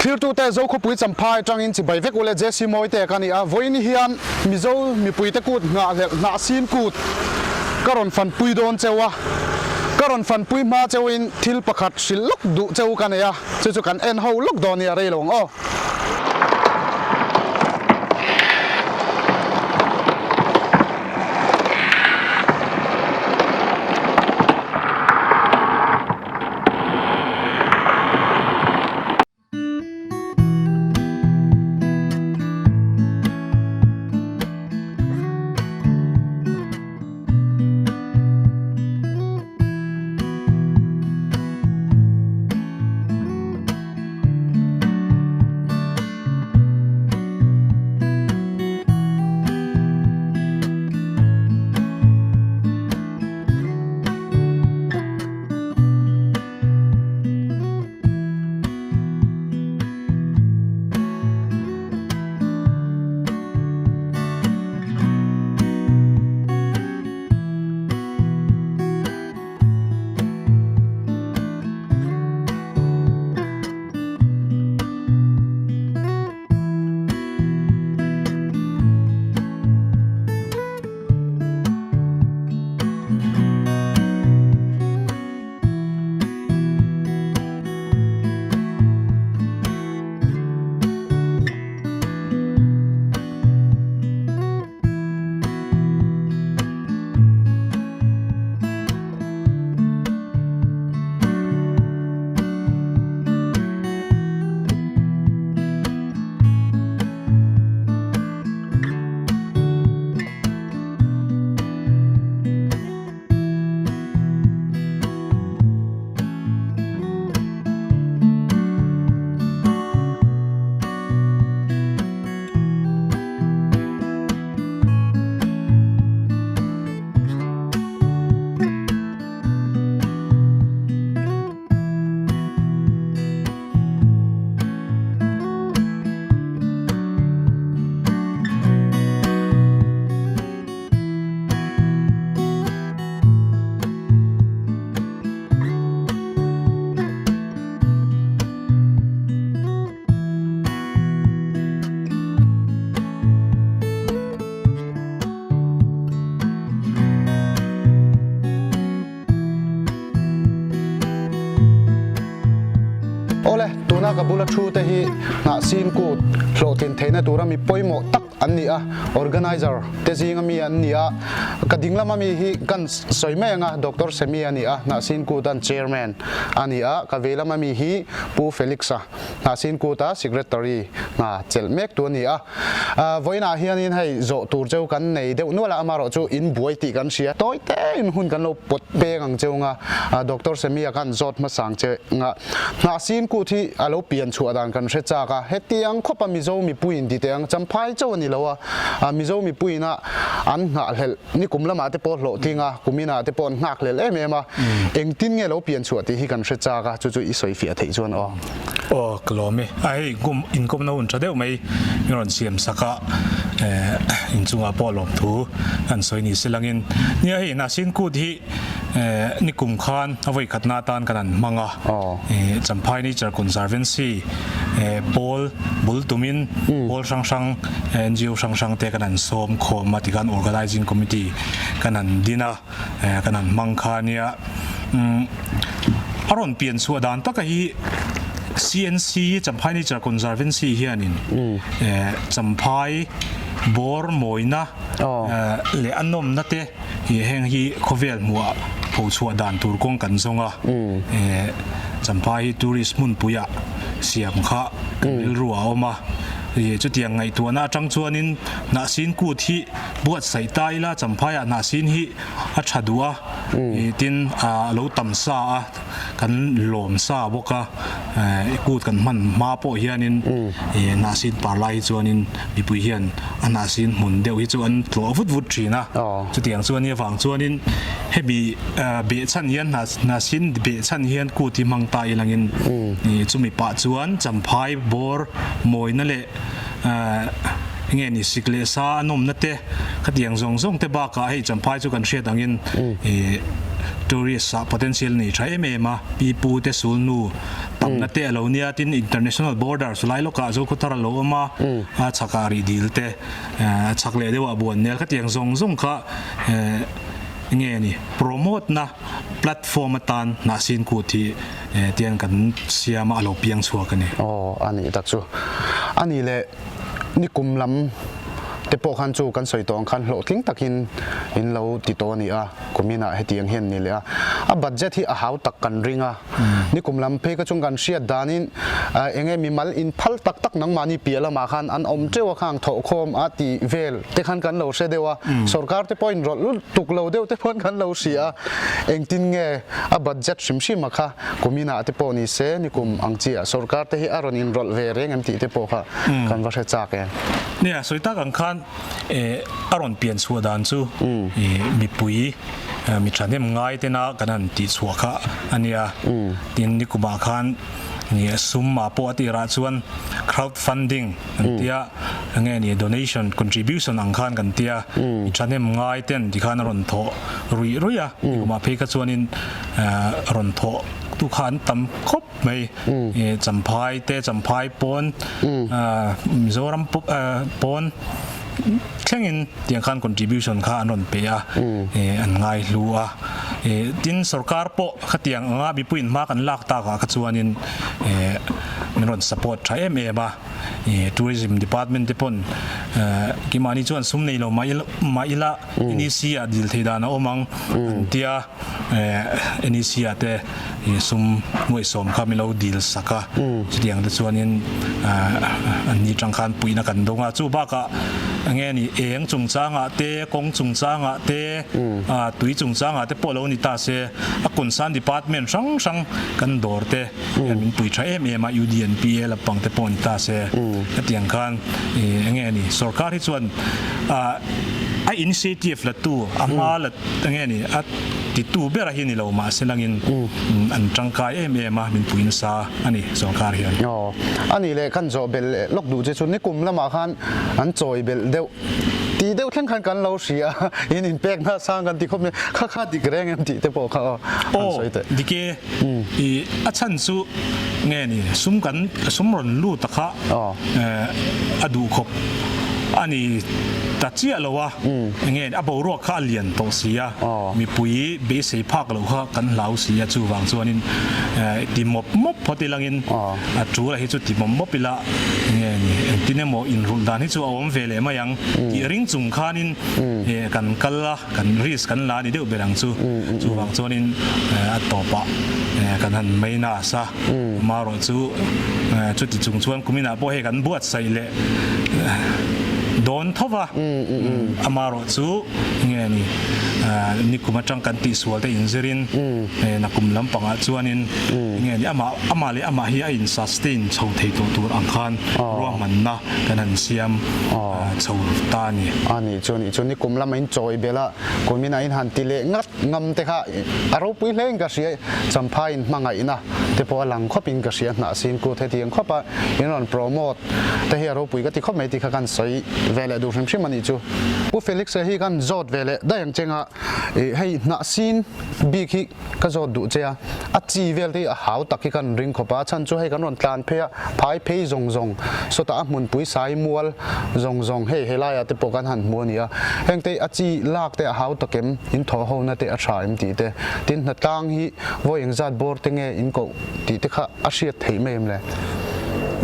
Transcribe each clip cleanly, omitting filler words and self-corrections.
Thirtute Zokhawpui Champhai atangin chibai vek ule Jesse Mawite ka ni a, vawiin hian Mizo mipuite kut nghahhlelh hnahsin kut ka rawn fanpui dawn cheu a, ka rawn fanpui hma cheuin thil pakhat hrilh lawk duh cheu ka nei a, chu chu kan en ho lawk dawn nia rei lo ang aw. Awle, tuna ka bula thu te hi hnahsin kut hlawhtlin theihna tura mi pawimawh tak an ni a, organizer te zinga mi an ni a, ka ding lama mi hi kan sawi mai anga Doctor Semi a ni a, Hnahsin Kutan chairman a ni a, ka vei lama mi hi Pu Felix-a, Hnahsin Kuta secretary hna chelh mek tu a ni a. Vawiinah hianin hei zawh tur cheu kan nei deuh nual a, amaherawh chu in buai tih kan hria. Tawi tein hun kan lo pawt peng ang cheu nga, Doctor Semi-a khan zawt hmasa ang che nga. Hnahsin kut hi a lo pian chhuah dan kan hre chak a, hetiang khawpa Mizo mipuiin ti teh ang, Champhai chauh a ni lo a, Mizo mipuiin a an nghahhlelh ni kum lamah te pawh hlawhtling a, kum inah te pawh an nghakhlelh em em a, engtin nge lo pian chhuah tih hi kan hre chak a, chu chu i sawi fiah theih chuan aw. Aw ka lawm e, a hei kum inkawmna hun tha deuh mai min rawn siam sak a, inchungah pawh lawmthu an sawi ni se langin nia hei Hnahsin kut hi Nikum khan a vawi khatna atan kan han hmang a, Champhai Nature Conservancy pawl bul tumin pawl hrang hrang NGO hrang hrang te kan han sawm khawm a tikhan Organizing Committee kan han din a, kan han hmang kha ania. A rawn pian chhuah dan taka hi CNC, Champhai Nature Conservancy hianin Champhai bawr mawina leh a nawmna te Ih heng hi khawvel hmuhah phochhuah dan tur kawng kan zawng a, Champhai hi tourist hmunpuiah siam kha kan rilru a awm a, ih chutiang ngaihtuahna atang chuanin Hnahsin kut hi buatsaih ta ila Champhaiah Hnahsin hi a tha duh a, ih tin a lo tam sa a. Kan lawm sa bawk a, kut kan hman hma pawh hianin hnahsin par lai hi chuanin mipui hian a hnahsin hmun deuh hi chu an tlawh vut vut thin a. Chutiang chuan ni avang chuanin hemi behchhan hian hnahsin behchhan hian kut hi hmang ta ilangin chumi pah chuan champhai bawr mawina leh enge ni sik leh sa a nawmna te khatiang zawng zawng te bakah hei champhai chu kan hriat angin. Tourist ah potential nei tha em em a, pi pu te sul nu tamna te a lo nia tin international border chu lai lawkah Zokhawthar a lo awm a, a chhakah rih dil te a chhak leh deuhah buan nel khatiang zawng zawng kha nge ni promote na platform atan Hnahsin Kut hi tiang kan siam a a lo piang chhuak a ni. Aw a nih tak chu a nih leh nikum lam te pawh khan chu kan sawi tawh ang khan hlawhtling takin in lo ti tawh a ni a. Kuminah hetiang hian ni leh a, a budget hi a hau tak kan ring a, nikum lam phei ka chung kan hriat danin enge mimal in phal tak tak nangmahni piah lamah khan an awm teuh a khang thawhkhawm a tih vel te khan kan lo hre deuh a, sorkar te pawhin rawlh lutuk lo deuh te pawhin kan lo hria a, engtin nge a budget hrim hrim a kha kuminah te pawh ni se nikum ang chi ah sorkar te hi a rawn inrawlh ve reng em tih te pawh kha kan va hre chak em. Nia, sawi tak ang khan A rawn pian chhuah dan chu mipui mi thahnem ngai tena kan han tih chhuah kha a nia. Tin, nikumah khan sum ah pawh a tirah chuan crowd funding kan tia, nge ni donation contribution ang khan kan tia, mi thahnem ngai ten tikhan a rawn thawh ruih ruih a. Nikumah phei kha chuanin rawn thawh tu kha an tam khawp. Mai Champhai te Champhai pawn Mizoram pawn thlengin tiang khan contribution kha an rawn pe a an ngai hlu a tin sorkar pawh khatiang anga mipuiin hma kan lak takah kha chuanin min rawn support tha em em a tourism department te pawn kimahni chuan sum nei lo mah ila NEC ah dil thei dan a awm ang an tia. NEC ah te sum nuaihsawm kha min lo dil sak a, chutiang te chuanin an ni tang khan puihna kan dawng a, chu bakah enge ni eng chungchangah te, kawng chungchangah te, tui chungchangah te pawh lo ni ta se, a concern department hrang hrang kan dawr te hian min pui tha em em a, UDNPA lampang te pawh ni ta se, hetiang khan enge ni sorkar hi chuan a initiative la tu a hma la Enge ni, a titu ber a hi ni lo mahse langin an tangkai em em a, min pui nasa a ni sorkar hian. Aw, a nih leh kan zawh belh leh lawk duh che chu nikum lamah khan an chawi belh deuh tih deuh thleng khan kan lo hria a, in inpek nasa kan ti khawp mai, kha kha dik reng em tih te pawh kha aw an sawi teh. Aw, dik e, i a chhan chu nge ni, sum kan sum rawn lut a kha a duh khawp a ni ta chiah lo a, enge a boruak kha a lian tawh si a, mipui beisei phak loh kha kan hlau si a, chuvang chuanin ti mawp mawp phawt ilangin a tul a hi chu ti mawp mawp ila enge ni engtin emaw inrulh dan hi chu a awm ve leh mai ang tih ring chung khanin kan kal a, kan risk kan la a ni deuh ber ang chu, chuvang chuanin a tawpah kan han minus a. Amaherawh chu chuti chung chuan kuminah pawh hei kan buatsaih leh dawn tho va, amaherawh chu nge ni nikum atang kan tihsual te inzirin nakum lampangah chuanin nge ni amah amah leh amah hi a in sustain chho thei tawh tur ang khan ruahmanna kan han siam chho ta a ni. A nih chu a nih chu nikum lama in chawi belh a, kuminah in han ti leh ngat. Ngam te kha a ropui hle in ka hria, Champhai in hmangaihna te pawh a lang khawp in ka hria, hnah sin kut hetiang khawp a in rawn promote te hi a ropui ka ti khawp mai tih kha kan sawi ve leh duh hrim hrim a nih chu. Pu Felix-a hi kan zawt ve leh daih ang cheng a, hei hnah sin bik hi ka zawt duh che a, a chi vel te hi a hau tak hi kan ring khawp a, a chhan chu hei kan rawn tlan phei a, phai phei zawng zawng sawtah a hmunpui sai mual zawng zawng hei helaiah te pawh kan han hmu a ni a, heng te a chi lak te a hau tak em, in thawh ho na te a tha em tih te, tin hnatlang hi vawi engzat bawr te nge in koh tih te kha a hriat theih mai em le?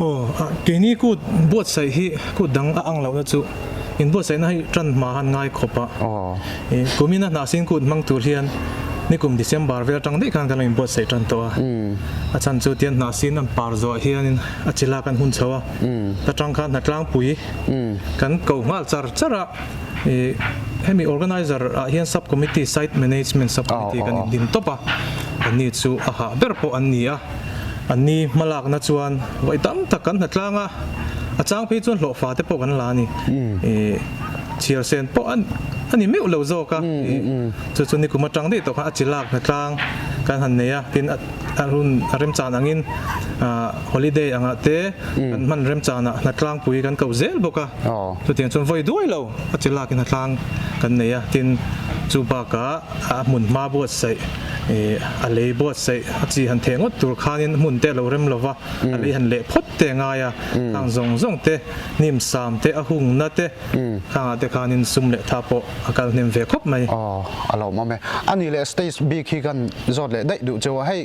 Aw, keini kut buatsaih hi kut dang a ang lohna chu in buatsaihna hi tan hma han ngai khawp a, kumina hnahsin kut hmang tur hian nikum December vel atang daih khan kan lo inbuatsaih tan tawh a, a chhan chu tian hnahsin an par zawh hianin a chi lak an hun chho a, ta tang khan hnatlangpui kan ko nghal char char a, hemi organizer ah hian sub committee site management sub committee kan indin tawp a, anni chu a hah ber pawh an ni a. Anni hmalakna chuan vawi tam tak kan hnatlang a, a chang phei chuan hlawhfa te pawh kan la a ni. Chhiar sen pawh a ni meuh lo zawk a, chu chu nikum atang daih tawh khan a chi lak hnatlang kan han nei a, tin a hun a remchan angin holiday angah te kan hman remchanah hnatlangpui kan ko zel bawk a, chutiang chuan vawi duai lo a chi lakin hnatlang kan nei a, tin chu bakah a hmun hma buatsaih a lei buatsaih a chi han theh ngawt tur khanin hmun te a lo rem lova a lei han leh phawt te a ngai a, khang zawng zawng te hnim sam te a hungna te khangah te khanin sum leh tha pawh a kal hnem ve khawp mai. Aw, a lo awm e. A nih leh stage bik hi kan zawt leh daih duh cheu a, hei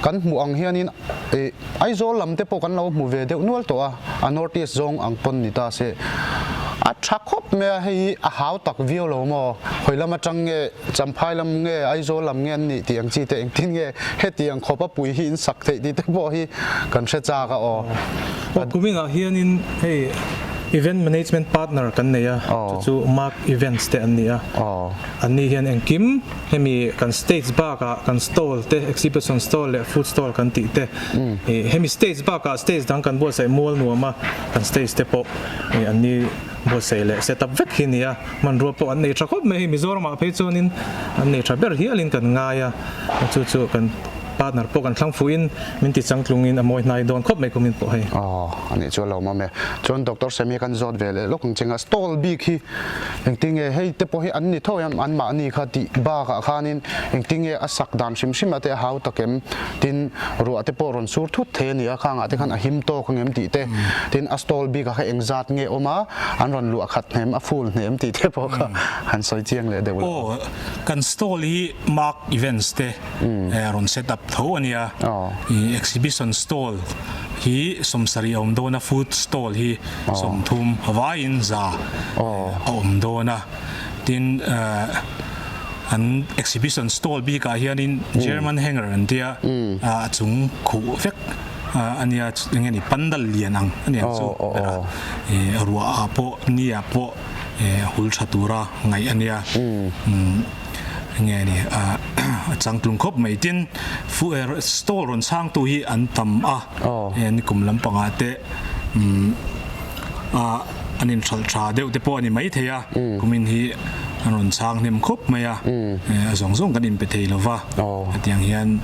kan hmuh ang hianin ih Aizawl lam te pawh kan lo hmu ve deuh nual tawh a, a North East zawng ang pawn ni ta se. A tha khawp mai a, hei hi a hau tak viau lo maw? Hawi lam atang nge Champhai lam nge Aizawl lam nge an nih tih ang chi te engtin nge hetiang khawp a pui hi in sak theih tih te pawh hi kan hre chak a aw. Aw kuminah hianin hei event management partner kan nei a, chu chu Mark Events te an ni a. Anni hian engkim hemi kan stage bakah kan stall te exhibition stall leh food stall kan tih te hemi stage bakah stage dang kan buatsaih mual nuam a, kan stage te pawh anni buatsaih leh set up vek hi a ni a, hmanrua pawh an nei tha khawp mai hei Mizoramah phei chuanin an nei tha ber hialin kan ngai a, chu chu kan partner pawh kan thlang fuhin min ti changtlungin a mawi hnai dawn khawp mai kumin pawh hei. Aw a nih chu a lo mawm e. Chuan Doctor Sammy kan zawt ve leh lawk ang chenga stall bik hi engtinge hei te pawh hi an ni tho em anmahni kha tih bakah khanin engtinge a sak dan hrim hrim a te a hau tak em tin ruah te pawh rawn sur thut thei a ni a khangah te khan a him tawk ang em tih te tin a stall bikah kha engzat nge awm a an rawn luah khat hnem a full hnem tih te pawh kha han sawi chiang leh deuh lo. Aw kan stall hi Mark Events te rawn set up tho a nia exhibition stall hi 70 a awm dawn a food stall hi 30 vaiin za a awm dawn a tin an exhibition stall bikah hianin German hanger an tia a chung khuh vek a nia eng nge ni pandal lian ang a ni ang chu ruah ah pawh ni ah pawh hul tha tura ngaih a nia. Nge ni a changtlung khawp mai tin stall rawn chhangtu hi an tam a nikum lampangah te an inhralh tha deuh te pawh a ni mai thei a kumin hi an rawn chhang hnem khawp mai a a zawng zawng kan inpe thei lova hetiang hian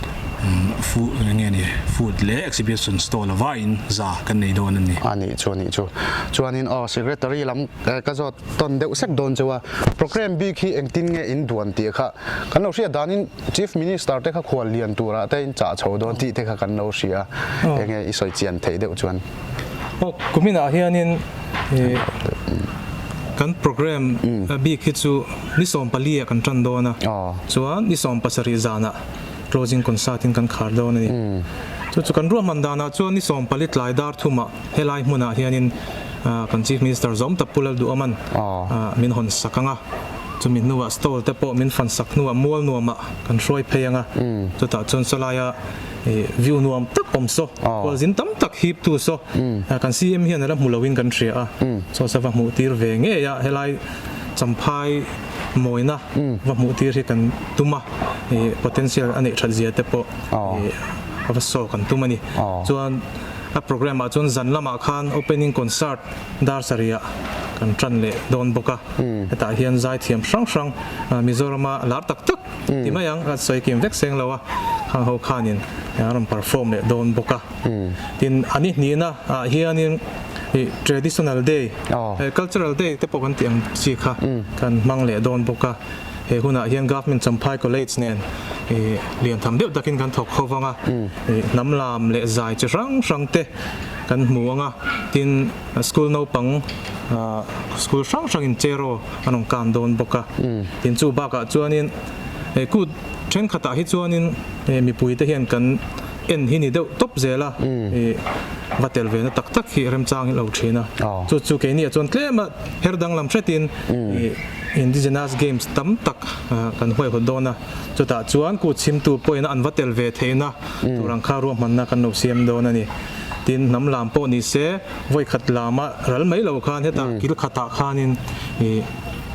nge ni food leh exhibition stall a vaiin za kan nei dawn a ni. A nih chu a nih chu chuanin aw secretary lam ka zawt tawn deuh sek dawn chauh a, programme bik hi engtin nge in duan tih kha kan lo hriat danin Chief Minister te kha khual lian turah te in chah chho dawn tih te kha kan lo hria a, enge i sawi chian theih deuh chuan. Aw, kuminah hianin kan programme bik hi chu ni 14 ah kan tan dawn a, chuan ni 17 zanah closing concert in kan khar dawn a ni. Chu chu kan ruahman danah chuan ni 14 tlai dar thumah Helai hmunah hianin kan Chief Minister zawm tak Pu Lalduhaman min hawn sak ang a, chumi hnuah stall te pawh min fan sak hnuah mual nuamah kan hruai phei ang a, chutah chuan sawlaia view nuam tak awm saw, khualzin tam tak hip tu saw kan CM hian a la hmu loin kan hria a, chaw sa va hmuh tir ve ngei a, helai Champhai mawina va hmuh tir hi kan tum a, potential a neih that zia te pawh a va saw kan tum a ni. Chuan. A programme ah chuan zan lamah khan opening concert dar sarih ah kan tan leh dawn bawk a, hetah hian zaithiam hrang hrang Mizorama lar tak tak ti mai ang a sawi kim vek seng lo a, khang ho khanin an rawn perform leh dawn bawk a. Tin a ni hnihna ah hianin ih traditional day, cultural day te pawh kan tih ang chi kha kan hmang leh dawn bawk a, he hunah hian Government Champhai College nen ih lian tham deuh takin kan thawk ho vang a, ih hnam lam leh zai chi hrang hrang te kan hmu ang a, tin school naupang ah school hrang hrangin cheraw an rawn kan dawn bawk a, tin chu bakah chuanin he kut thenkhatah hi chuanin he mipui te hian kan en hi ni deuh tawp zel a, ih va tel ve na tak tak hi remchang hi lo thin a, chu chu keini ah chuan tlem a her danglam hretin ih. Indigenous Games tam tak kan huaihawt dawn a, chutah chuan kut chhimtu pawhin an va tel ve theihna tur ang kha ruahmanna kan lo siam dawn a ni. Tin, hnam lam pawh ni se, vawikhat lama ral mai lo khan hetah kil khatah khanin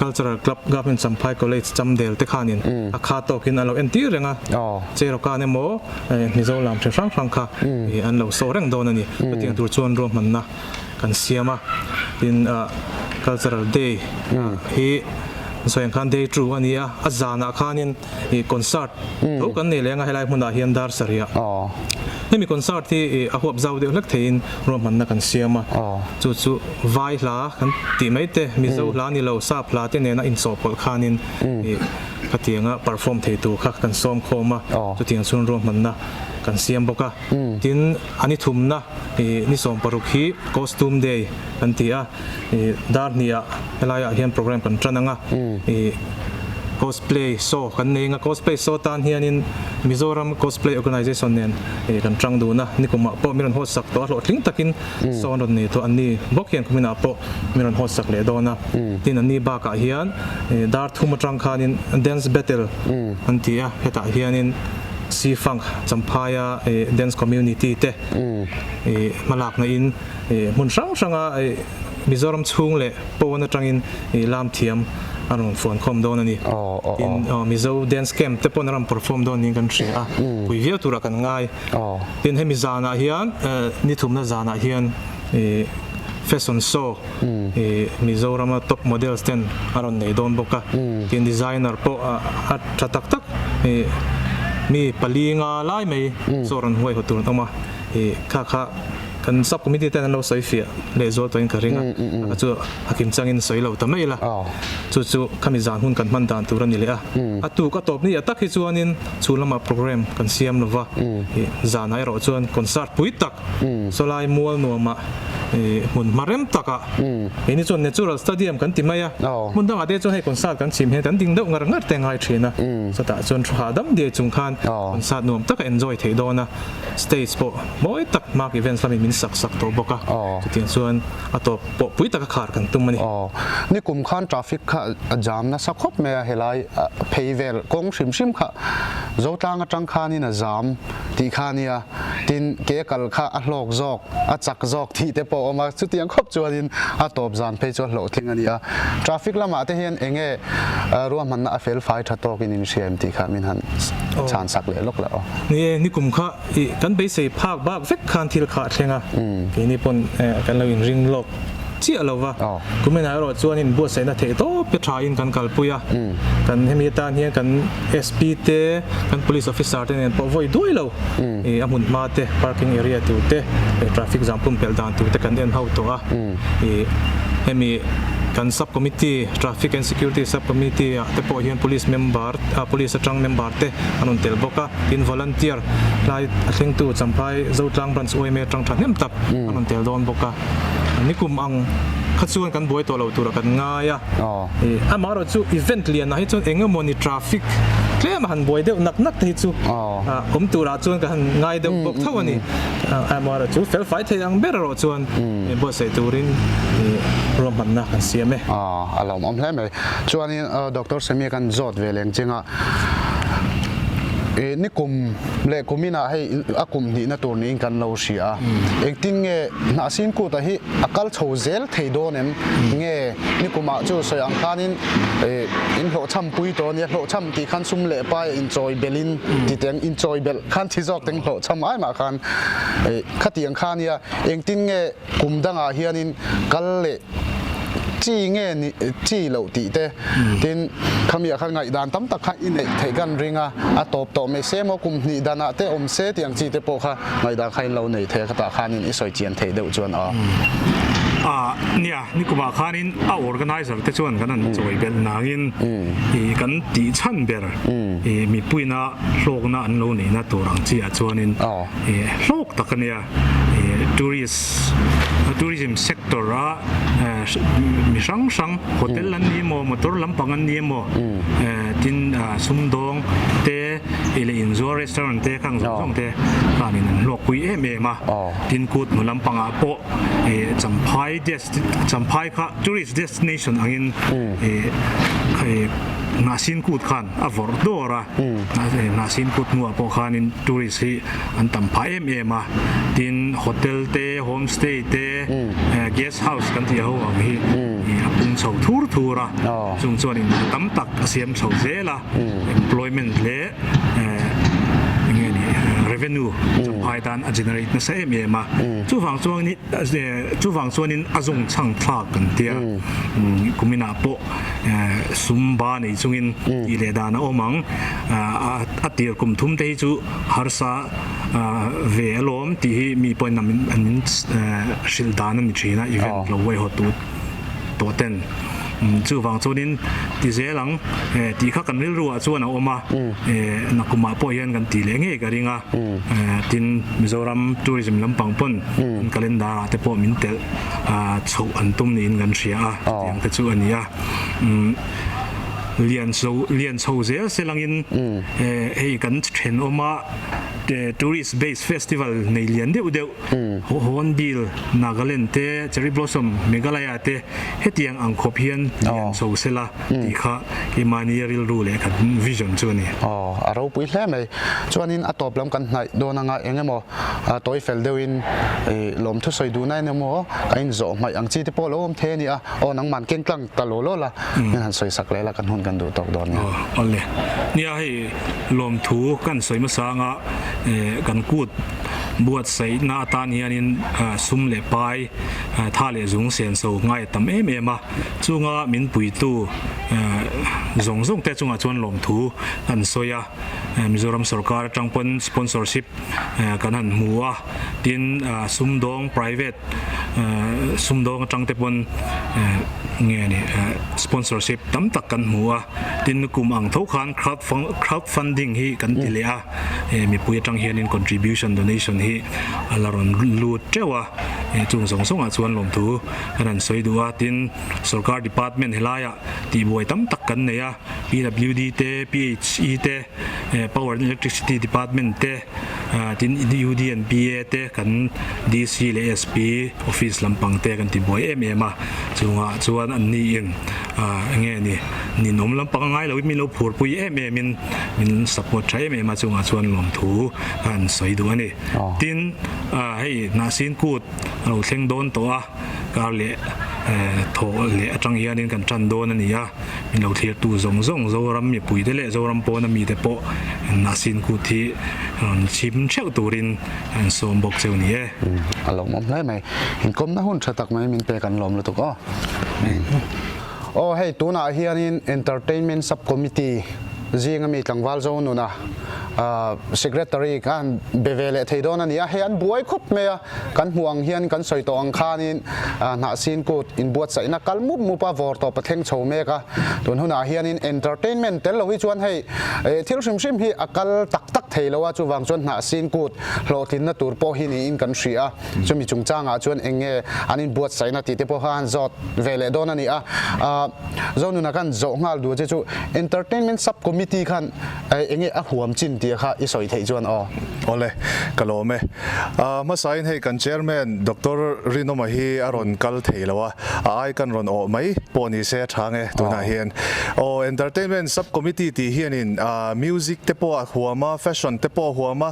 Cultural Club Government Champhai College Chamdel te khanin a kha tawkin an lo entir reng a, Cherokan emaw Mizo lam hre hrang hrang kha an lo saw reng dawn a ni. Chutiang tur chuan ruahmanna kan siam a, tin Cultural Day hi Sawi ang khan day two a ni a, a zanah khanin ih concert tho kan nei leh ang a helai hmunah hian dar sarih ah. Hemi concert hi ih a huap zau deuh hlek theiin ruahmanna kan siam a, chu chu vai hla kan tih mai te, Mizo hla ni lo sap hla te nena inchawhpawlh khanin ih khatianga perform thei tur kha kan sawm khawm a, chutiang chuan ruahmanna kan siam bawk a. Tin, a ni thumna ih ni 16 hi costume day kan ti a. Ih dar hniah helaiah hian program kan tan ang a, ih cosplay show kan nei ang a, cosplay show tan hianin Mizoram Cosplay Organisation nen ih kan tang dun a, nikumah pawh min rawn host sak tawh a, hlawhtling takin show an rawn nei tawh, anni bawk hian kuminah pawh min rawn host sak leh dawn a, tin anni bakah hian ih dar thum atang khanin dance battle an ti a, hetah hianin C-funk Champhaia ih dance community te ih hmalakna in. Hmun hrang hranga Mizoram chhung leh pawn atangin lam thiam a rawn fuan khawm dawn a ni. Tin, Mizo dance camp te pawn a rawn perform dawn niin kan hria a, pui viau turah kan ngai. Tin, hemi zanah hian, ni thumna zanah hian fashion show Mizorama top models ten a rawn nei dawn bawk a. Tin, designer pawh a tha tak tak mi pali nga lai mai chaw rawn huaihawt tur an awm a, kha kha. Kan sub committee ten an lo sawi fiah leh zual tawhin ka ring a, a chu a kim changin sawi lo ta mai ila, chu chu khami zan hun kan hman dan tur a ni leh a. A tuk a tawp ni a tak hi chuanin chhun lamah program kan siam lo va, zanah erawh chuan concert pui tak sawlai mual nuamah hmun hma rem takah keini chuan natural stadium kan ti mai a, hmun dangah te chuan hei concert kan chhim hian kan ding deuh ngar ngar te a ngai thin a, chutah chuan thu hahdam diai chung khan concert nuam taka enjoy theih dawn a. Stage pawh mawi tak Mark Events lamin min sak sak tawh bawk a, chutiang chuan a tawp pawh pui taka khar kan tum a ni. Aw, nikum khan traffic kha a jam nasa khawp mai a, helai phei vel kawng hrim hrim kha Zotlang atang khanin a zam tih kha a nia, tin ke kal kha a hlawk zawk, a chak zawk tih te pawh a awm a, chutiang khawp chuanin a tawp zan phei chu a hlawhtling a ni a. Traffic lamah te hian eng nge ruahmanna a fel fai tha tawkin in hria em tih kha min han chhan sak leh lawk la aw. Ni e, nikum kha ih kan beisei phak bak vek khan thil kha a thleng a, keini pawn kan lo inring lawk chiah lo va, kuminah erawh chuan inbuatsaihna theih tawp te thain kan kalpui a, kan hemi atan hian kan SP te, kan police officer te nen pawh vawi duai lo ih a hmun hma te, parking area tur te leh traffic jam pumpelh dan tur te kan en ho tawh a, ih hemi kan sub committee, traffic and security sub committee ah te pawh hian police member, police atang member te an rawn tel bawk a, tin volunteer hlai a thlengtu Champhai Zotlang Branch yma atang thahnem tak an rawn tel dawn bawk a, nikum ang kha chuan kan buai tawh lo tura kan ngai a, ih amaherawh chu event lianah hi chuan eng emawni traffic tlem a han buai deuh nak nak te hi chu awm turah chuan ka han ngai deuh bawk tho a ni, amaherawh chu fel fai thei ang ber erawh chuan buatsaih turin ruahmanna kan siam e. A lawmawm hle mai. Chuanin Doctor Samia kan zawt ve leng ching a. Nikum leh kuminah hei a kum hnihna tur niin kan lo hria a. Engtin nge Hnahsin Kuta hi a kal chho zel thei dawn em? Nge nikumah chu sawi ang khanin in hlawhchham pui tawh a nia, hlawhchham tih khan sum leh pai a inchawi belhin ti teng inchawi belh khan thi zawk teng hlawhchham ai mah khan khatiang kha nia engtin nge Kum dangah hianin kal leh chi nge ni chi loh tih te tin khamiah khan ngaihdan tam tak kha i neih theih kan ring a, a tawp tawh mai se maw kum hnih danah te awm se tih ang chi te pawh kha ngaihdan kha in lo nei thei a khatah khanin i sawi chian theih deuh chuan a. A nia, nikumah khanin a organizer te chuan kan han chawi belh nangin i kan tih chhan ber i mipuina hlawkna an lo neihna tur ang chi ah chuanin i hlawk tak a nia. Tourist tourism sector a mi hrang hrang hotel an ni emaw motor lampang an ni emaw tin sumdawng te ei leh inzuar restaurant te khang zawng zawng te khanin an hlawkpui em em a tin kut hnu lampangah pawh Champhai Champhai kha tourist destination angin Hnahsin kut khan a vawrh dawr a Hnahsin kut hnuah pawh khanin tourist hi an tam phah em em a, tin hotel te, home stay te, guest house kan tih ho ang hi a pung chho thur thur a, chung chuan in tam tak a siam chho zel a, employment leh eng nge ni. revenue Champhai tan a generate nasa em em a. Chuvang chuan chuvang chuanin a zawng chhang thlak kan tia kuminah pawh sum ba nei chungin tih leh dan a awm ang. A tir kum thum te hi chu harsa ve alawm tih hi mi pawhin an min hrilh dan a ni thin a, event lo huaihawt tu tawh ten. Chuvang chuanin ti zel ang tih kha kan rilru ah chuan a awm a, nakumah pawh hian kan ti leh ngei ka ring a, tin Mizoram tourism lampang pawn an calendar ah te pawh min telh chhoh an tum niin kan hria a, chutiang te chu a ni a. Lian chho lian chho zel se langin hei kan thenawm a tourist based festival nei lian deuh deuh Hornbill, Nagaland te, Cherry Blossom, Meghalaya te hetiang ang khawp hian lian chho sela tih kha keimahni rilru leh kan vision chu a ni. Aw, a ropui hle mai. Chuanin a tawp lam kan hnaih dawn anga eng emaw tawi fel deuhin lawmthu sawi duhna en emaw a inzawh hmaih ang chi te pawh lo awm thei a ni a. Aw, nangman keng tlang ta law law la, min han sawi sak leh la kan hun kan duh tawk dawn nia. Aw, awle. Nia hei lawmthu kan sawi hmasa anga kan kut buatsaihna atan hianin sum leh pai tha leh zung senso ngai a tam em em a, chunga min puitu zawng zawng te chungah chuan lawmthu kan sawi a, Mizoram sorkar atang pawn sponsorship kan han hmu a, tin sumdawng private sumdawng atang te pawn nge ni sponsorship tam tak kan hmu a, tin kum ang tho khan crowd funding hi kan ti leh a. Mipui atang hianin contribution donation hi a la rawn lut teuh a, chung zawng zawngah chuan lawmthu kan han sawi duh a, tin sorkar department helaiah tihbuai tam tak kan nei a, PWD te, PHE te, Power and Electricity Department te, tin UD and PA te kan DC leh SP office lampang te kan tibuai em em a, chungah chuan anni in enge ni ninawm lampang a ngai loin min lo phurpui em em in. Min support tha em em a chungah chuan lawmthu a an sawi duh a ni. Tin, hei Hnahsin kut a lo thleng dawn tawh a, kar leh thawh leh atang hianin kan tan dawn a ni a, min lo thlirtu zawng zawng Zoram mipuite leh Zoram pawna mite pawh Hnahsin kut hi rawn chhim theuh turin an sawm bawk cheu ni e. A lawmawm hle mai. Inkawmna hun tha tak mai min pek an lawm lutuk aw. Aw hei tunah hianin Entertainment Sub Committee zinga mi tlangval zo nuna Secretary khan be ve leh thei dawn a ni a, hei an buai khawp mai a, kan hmuh ang hian kan sawi tawh ang khanin hnahsin kut inbuatsaihna kal mup mup a vawr tawp a thleng chho mek a, tun hunah hianin entertainment tel lo hi chuan hei thil hrim hrim hi a kal tak tak thei lo a, chuvang chuan hnahsin kut hlawhtlinna tur pawh hi niin kan hria a. Chumi chungchangah chuan eng nge an inbuatsaihna tih te pawh kha an zawt ve leh dawn a ni a. Zonuna khan zawh nghal duh che chu Entertainment Sub Committee khan eng nge a huam chin tih kha i sawi theih chuan aw. Awle, ka lawm e. Hmasain hei kan Chairman Doctor Rinawma hi a rawn kal thei lo a, a ai kan rawn awh mai pawh ni se a tha nge tunah hian. Aw, Entertainment Sub Committee tih hianin music te pawh a huam a, fashion te pawh a huam a,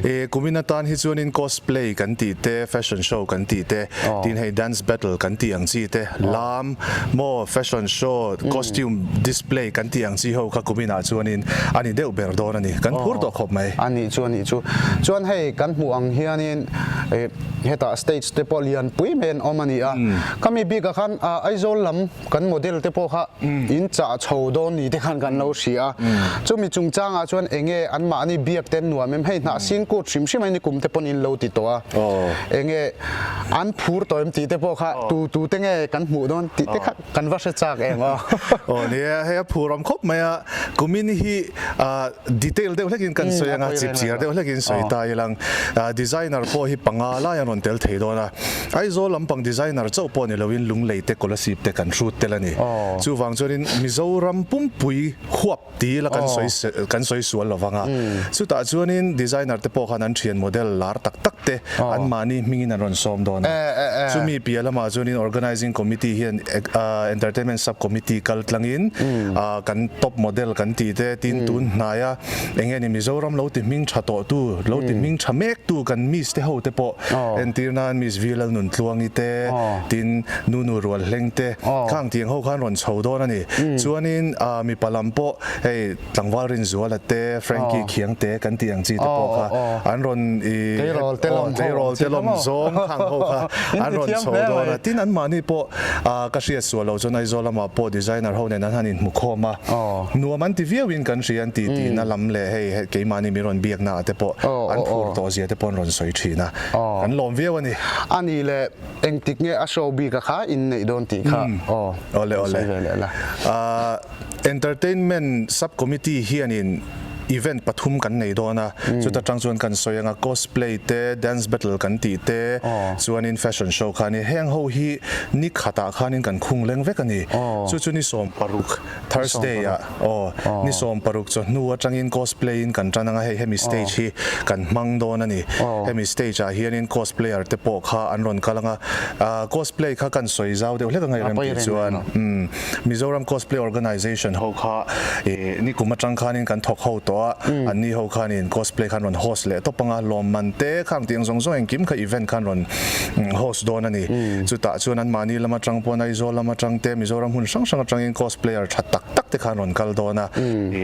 E kumin atan hi chuanin cosplay kan tih te, fashion show kan tih te, tin hei dance battle kan tih ang chi te, lam maw fashion show, costume display kan tih ang chi ho kha kuminah chuanin a ni deuh ber dawn a ni. Kan phur tawh khawp mai. A nih chu a nih chu. Chuan hei kan hmuh ang hianin hetah stage te pawh lianpui mai an awm a ni a. Khami bikah khan Aizawl lam Kan model te pawh kha in chah chho dawn ni te khan kan lo hria a, chumi chungchangah chuan enge anmahni biak te an nuam em, hei hnah sin kut hrim hrim a ni kum te pawn in lo ti tawh a, enge an phur tawh em tih te pawh kha tu tu te nge kan hmuh dawn tih te kha kan va hre chak em aw. Aw nia, hei a phur awm khawp mai a, kumin hi detail deuh hlekin kan sawi anga, chipchiar deuh hlekin sawi ta ilang, designer pawh hi panga lai an rawn tel thei dawn a. Aizawl lampang designer chauh pawh ni loin Lunglei te Kolasib te kan hrut tel a ni. Chuvang chuanin Mizoram pumpui huap ti ila kan sawi kan sawi sual lo vang a. Chutah chuanin designer te pawh khan an thian model lar tak tak te anmahni hmingin an rawn sawm dawn. dawn a. Chumi piah lamah chuanin Organising Committee hian Entertainment Sub Committee kal tlangin kan top model kan tih te, tin tun hnaia eng nge ni Mizoram lo ti hming tha tawh tu, lo ti hming tha mek tu kan Miss te ho te pawh entir nan Miss V Lalnuntluangi te, tin Nunu Rualhleng te khang tiang ho khan rawn chho dawn a ni. Chuanin mipa lam pawh hei Tlangval Rinzuala te, Frankie Khiangte kan tih ang chi te pawh kha an rawn i Tleirawl te lawm tleirawl te lawm zawng khang ho kha an rawn chho dawn a. Tin anmahni pawh ka hriat sual loh chuan Aizawl lamah pawh designer ho nen an han inhmu khawm a, nuam an ti viauin kan hria an ti tihna lam leh hei keimahni min rawn biakna ah te pawh an phur tawh zia te pawh an rawn sawi thin a, kan lawm viau a ni. A nih leh engtik nge a show bik a kha inneih dawn tih kha aw sawi ve leh la. Entertainment Sub-Committee hianin event pathum kan nei dawn a, chuta tang chuan kan sawi anga cosplay te, dance battle kan tih te, chuanin fashion show kha a ni. Heng ho hi ni khatah khanin kan khung leng vek a ni. Chu chu ni 16 Thursday ah aw, ni 16 chawhnu atangin cosplay in kan tan anga hei hemi stage hi kan hmang dawn a ni. Hemi stage ah hianin cosplayer te pawh kha an rawn kal anga, cosplay kha kan sawi zau deuh hlek a ngaih rem tih chuan. Mizoram Cosplay Organization ho kha nikum atang khanin kan thawk ho tawh a, anni ho khanin cosplay khan rawn host leh tawp anga, lawmman te khang tih ang zawng zawng engkim kha event khan rawn host dawn a ni. Chutah chuan anmahni lam atang pawh Aizawl lam atang te Mizoram hmun hrang hrang atangin cosplayer tha tak tak te khan rawn kal dawn a,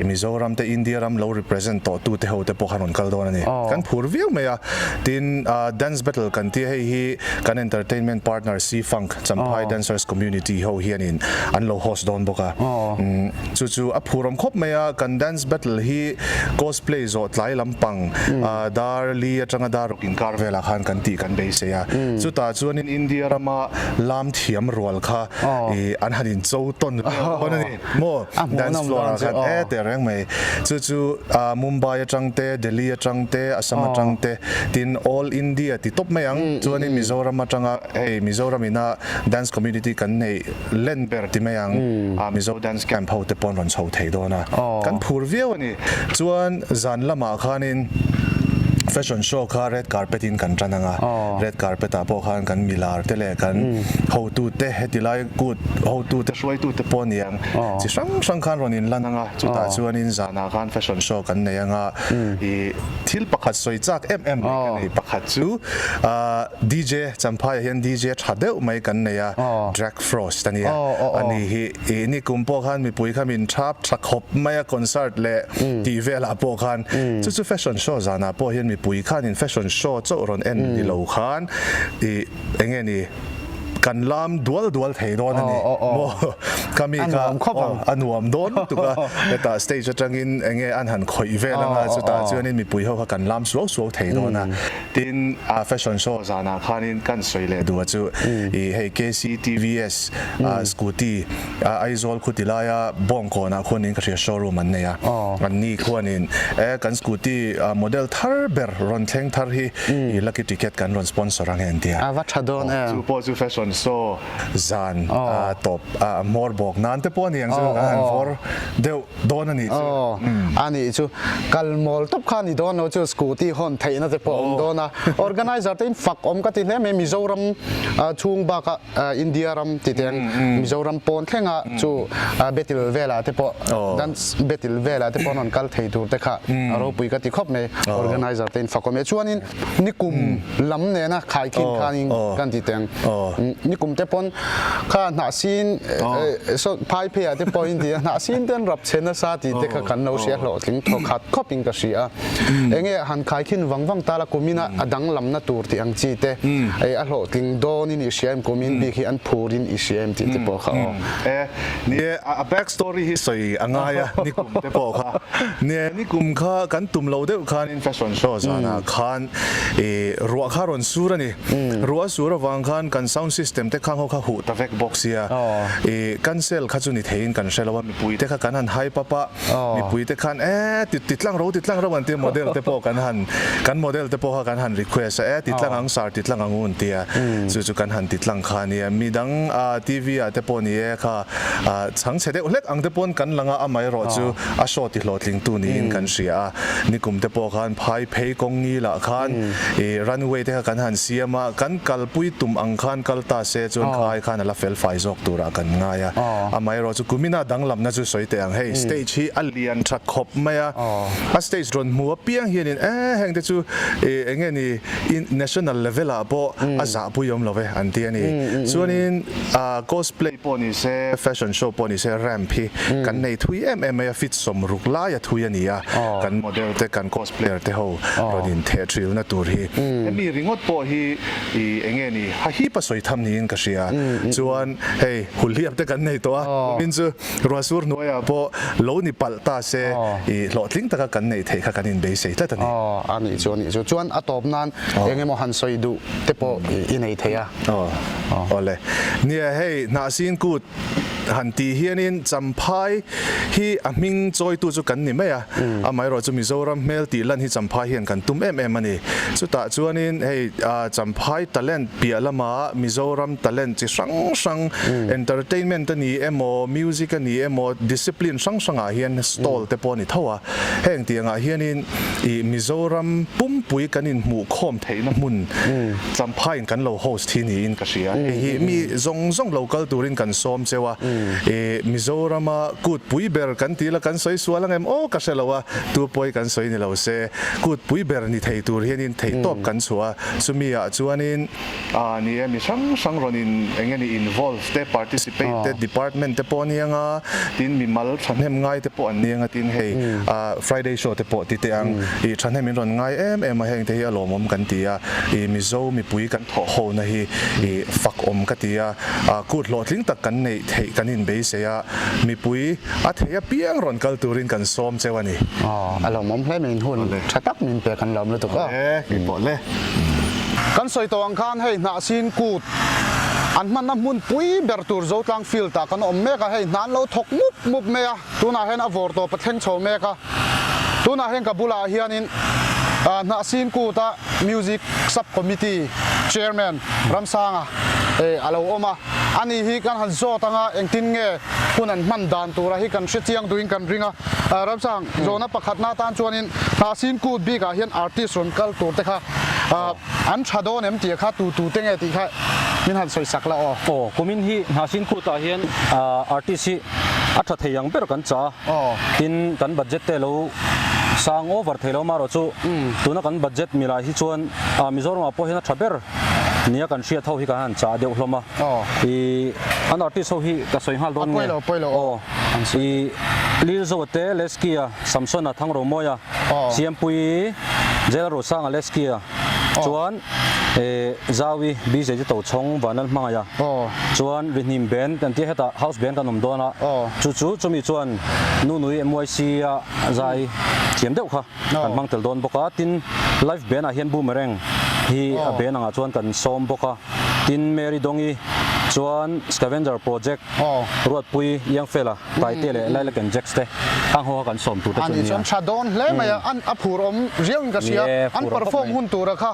Mizoram te India ram lo represent tawh tu te ho te pawh khan rawn kal dawn a ni. Kan phur viau mai a, tin dance battle kan tia hei hi kan entertainment partner C-Funk, Champhai Dancers Community ho hianin an lo host dawn bawk a. Chu chu a phurawm khawp mai a, kan dance battle hi cosplay zawh tlai lampang dar li atanga dar ruk inkar velah khan kan tih kan beisei a. Chutah chuanin India rama lam thiam rual kha an han incho tawn vel dawn a ni maw? Dance floor ah khan e teh reng mai. Chu chu Mumbai atang te, Delhi atang te, Assam atang te tin All India ti tawp mai ang. Chuanin Mizoram atanga Hei Mizoram ina dance community kan neih len ber ti mai ang a Mizo dance camp ho te pawh an rawn chho thei dawn a kan phur viau a ni. Chuan zan lamah khanin fashion show kha red carpet in kan tan ang a red carpet ah pawh khan kan milar te leh kan hotu te heti lai kut hotu te hruaitu te pawh a ni ang chi hrang hrang khan rawn inlan ang a chutah chuanin zanah khan fashion show kan nei ang a ih thil pakhat sawi chak em em mai ka nei pakhat chu ah DJ Champhaiah hian DJ tha deuh mai kan nei a, Drag Frost a nia. Ani hi ih nikum pawh khan mipui kha min thap tha khawp mai a concert leh tih velah pawh khan. Chu chu fashion show zanah pawh hian mipui khanin fashion show chauh rawn en ni lo khan ih eng nge ni kan lam dual dual thei dawn a ni maw ka mi kha a nuam dawn lutuk a hetah stage atangin eng nge an han khawih vel anga chutah chuanin mipui ho kha kan lam suau suau thei dawn a. Tin, a fashion show zanah khanin kan sawi leh duh a chu i hei KCTVS scooty Aizawl khu ti laia Bawngkawnah khuanin ka hria showroom an nei a, anni khuanin e kan scooty model thar ber rawn thleng thar hi i lucky ticket kan rawn sponsor ang e an ti a. A va tha dawn em. Chu pawh chu fashion show zan tawp hmawr bawk nan te pawh a ni ang chu kan han vawr deuh. Dawn a nih chu. Aw, a nih chu. Kal mawl tawp kha a ni dawn lo chu scooty hawn theihna te pawh a awm dawn a. Organizer te in fak awm ka ti hle mai Mizoram chhung baka India ram ti teng Mizoram pawn thlenga chu battle velah te pawh dance battle velah te pawh an rawn kal thei tur te kha a ropui ka ti khawp mai. Organizer te in fak awm e. Chuanin nikum lam nena khaikhin khanin kan ti teng. Nikum te pawn Kha hnahsin saw phai pheiah te pawhin ti a, hnahsin te an rap chhe nasa tih te kha kan lo hria hlawhtling thaw khat khawp in ka hria. Enge han khaikhin vang vang tala kumin a a danglamna tur tih ang chi te a hlawhtling dawn in i hria em kumin bik hi an phur in i hria em tih te pawh kha aw. E nie a back story hi sawi a ngai a nikum te pawh kha nie nikum kha kan tum lo deuh khanin fashion show zanah khan i ruah kha rawn sur a ni. Ruah sur avang khan kan sound system. system te khang ho kha huh ta vek bawk sia i cancel kha chu ni theiin kan hre lo a mipui te kha kan han hype up a mipui te khan e ti ti tlang ro ti tlang ro an tia model te pawh kan han kan model te pawh kha kan han request a e ti tlang ang sir ti tlang ang u an tia chu chu kan han ti tlang kha ania midang TV ah te pawh ni e kha chhangchhe deuh hlek ang te pawn kan lang a amaherawhchu a show ti hlawhtlingtu niin kan hria a, nikum te pawh khan phai phei kawng ngilah khan ih runway te kha kan han siam a, kan kalpui tum ang khan kal ta se chuan khai khan a la fel fai zawk turah kan ngai a, amaherawhchu kumina danglamna chu sawi teh ang, hei stage hi a lian tha khawp mai a, a stage rawn hmu apiang hianin e heng te chu ih eng nge ni national level ah pawh a zahpui awm lo ve an ti a ni, chuanin. Cosplay pawh ni se, fashion show pawh ni se ramp hi kan nei thui em em mai a, feet 60 lai a thui a ni a, kan model te kan cosplayer te ho rawn in theh thrilna tur hi. Hemi ringawt pawh hi i eng nge ni hahip a sawi tham niin ka hria. Chuan hei hulhliap te kan nei tawh a, kumin chu ruahsur hnuaiah pawh lo ni palh ta se i hlawhtling taka kan neih theih kha kan inbeisei tlat a ni. Aw a nih chu a nih chu. Chuan a tawp nan eng emaw han sawi duh te pawh i nei thei a. Aw awle. Nia hei Hnahsin kut han tih hianin Champhai hi a hming chawitu chu kan ni mai a, amaherawhchu Mizoram hmel tih lan hi Champhai hian kan tum em em a ni. Chutah chuanin hei Champhai talent piah lama Mizoram talent chi hrang hrang entertainment a ni emaw music a ni emaw discipline hrang hrangah hian stall te pawh a ni tho a. Heng tiangah hianin ih Mizoram pumpui kan inhmuhkhawm theihna hmun Champhaiin kan lo host hi niin ka hria. Hei hi mi zawng zawng lo kal turin kan sawm cheu a, ih Mizorama kutpui ber kan tih la kan sawi sual ang em aw ka hre lo a, tu pawi kan sawi ni lo se kutpui ber ni thei tur hianin theihtawp kan chhuah a, chumi ah chuanin, A ni e, mi hrang hrang rawn in eng nge ni involve te, participate te, department te pawh a ni ang a, tin mi mal thahnem ngai te pawh an ni ang a, tin hei Friday show te pawh ti teh ang, ih thahnem in rawn ngai em em a, heng te hi a lawmawm kan ti a, ih Mizo mipui kan thawh ho na hi ih fak awm ka ti a, kut hlawhtling tak kan neih theih kan inbeisei a, mipui a thei apiang rawn kal turin kan sawm cheu a ni. Aw, a lawmawm hle mai in hun tha tak min pek an lawm lutuk aw. Awle, keipawh le. Kan sawi tawh ang khan hei Hnahsin kut an hmanna hmun pui ber tur Zotlang field ah kan awm mek a, hei hna an lo thawk mup mup mai a, tunah hian a vawr tawp a thleng chho mek a, tunah hian ka bulah hianin Hnahsin kut a Music Sub Committee Chairman Ramsanga a lo awm a, ani hi kan han zawt anga engtin nge hun an hman dan tura hi kan hre chiang duhin kan ring a, Ramsang zawhna pakhatna atan chuanin Hnahsin kut bikah hian artist rawn kal tur te kha an tha dawn em tih kha tu tu te nge tih kha min han sawi sak la aw. Aw, kumin hi Hnahsin kutah hian artist hi a tha thei ang ber kan chah a, tin kan budget te lo sang over thei lo marawh chu tuna kan budget milai hi chuan Mizoramah pawh hian a tha ber nia kan hriat ho hi kan han chah deuh hlawm a, i an artist ho hi ka sawi nghal dawn nge? Aw, i Lilzoa te, Lesky-a, Samsona, Thangromawia, Siampuii, Jail Rosanga, Lesky-a chuan Zaui, BJT Tochhawng, Vanlal Hmangaia chuan Rihnim Band kan tia hetah House Band kan awm dawn a, chu chu chumi chuan Nunui MYC-a zai thiam deuh kha kan hmang tel dawn bawk a, tin Live Band ah hian Boomerang hi a band angah chuan kan sawm bawk a, tin Mary Dongi chuan Scavenger Project Ruatpui, Iangfela, Taite leh Lilac and Jacks te ang ho kha kan sawm tur te chu Ani nia. chuan tha dawn hle mai a, an a phur awm riau in ka hria, Ni e, an phur awm khawp perform mai. hun tura kha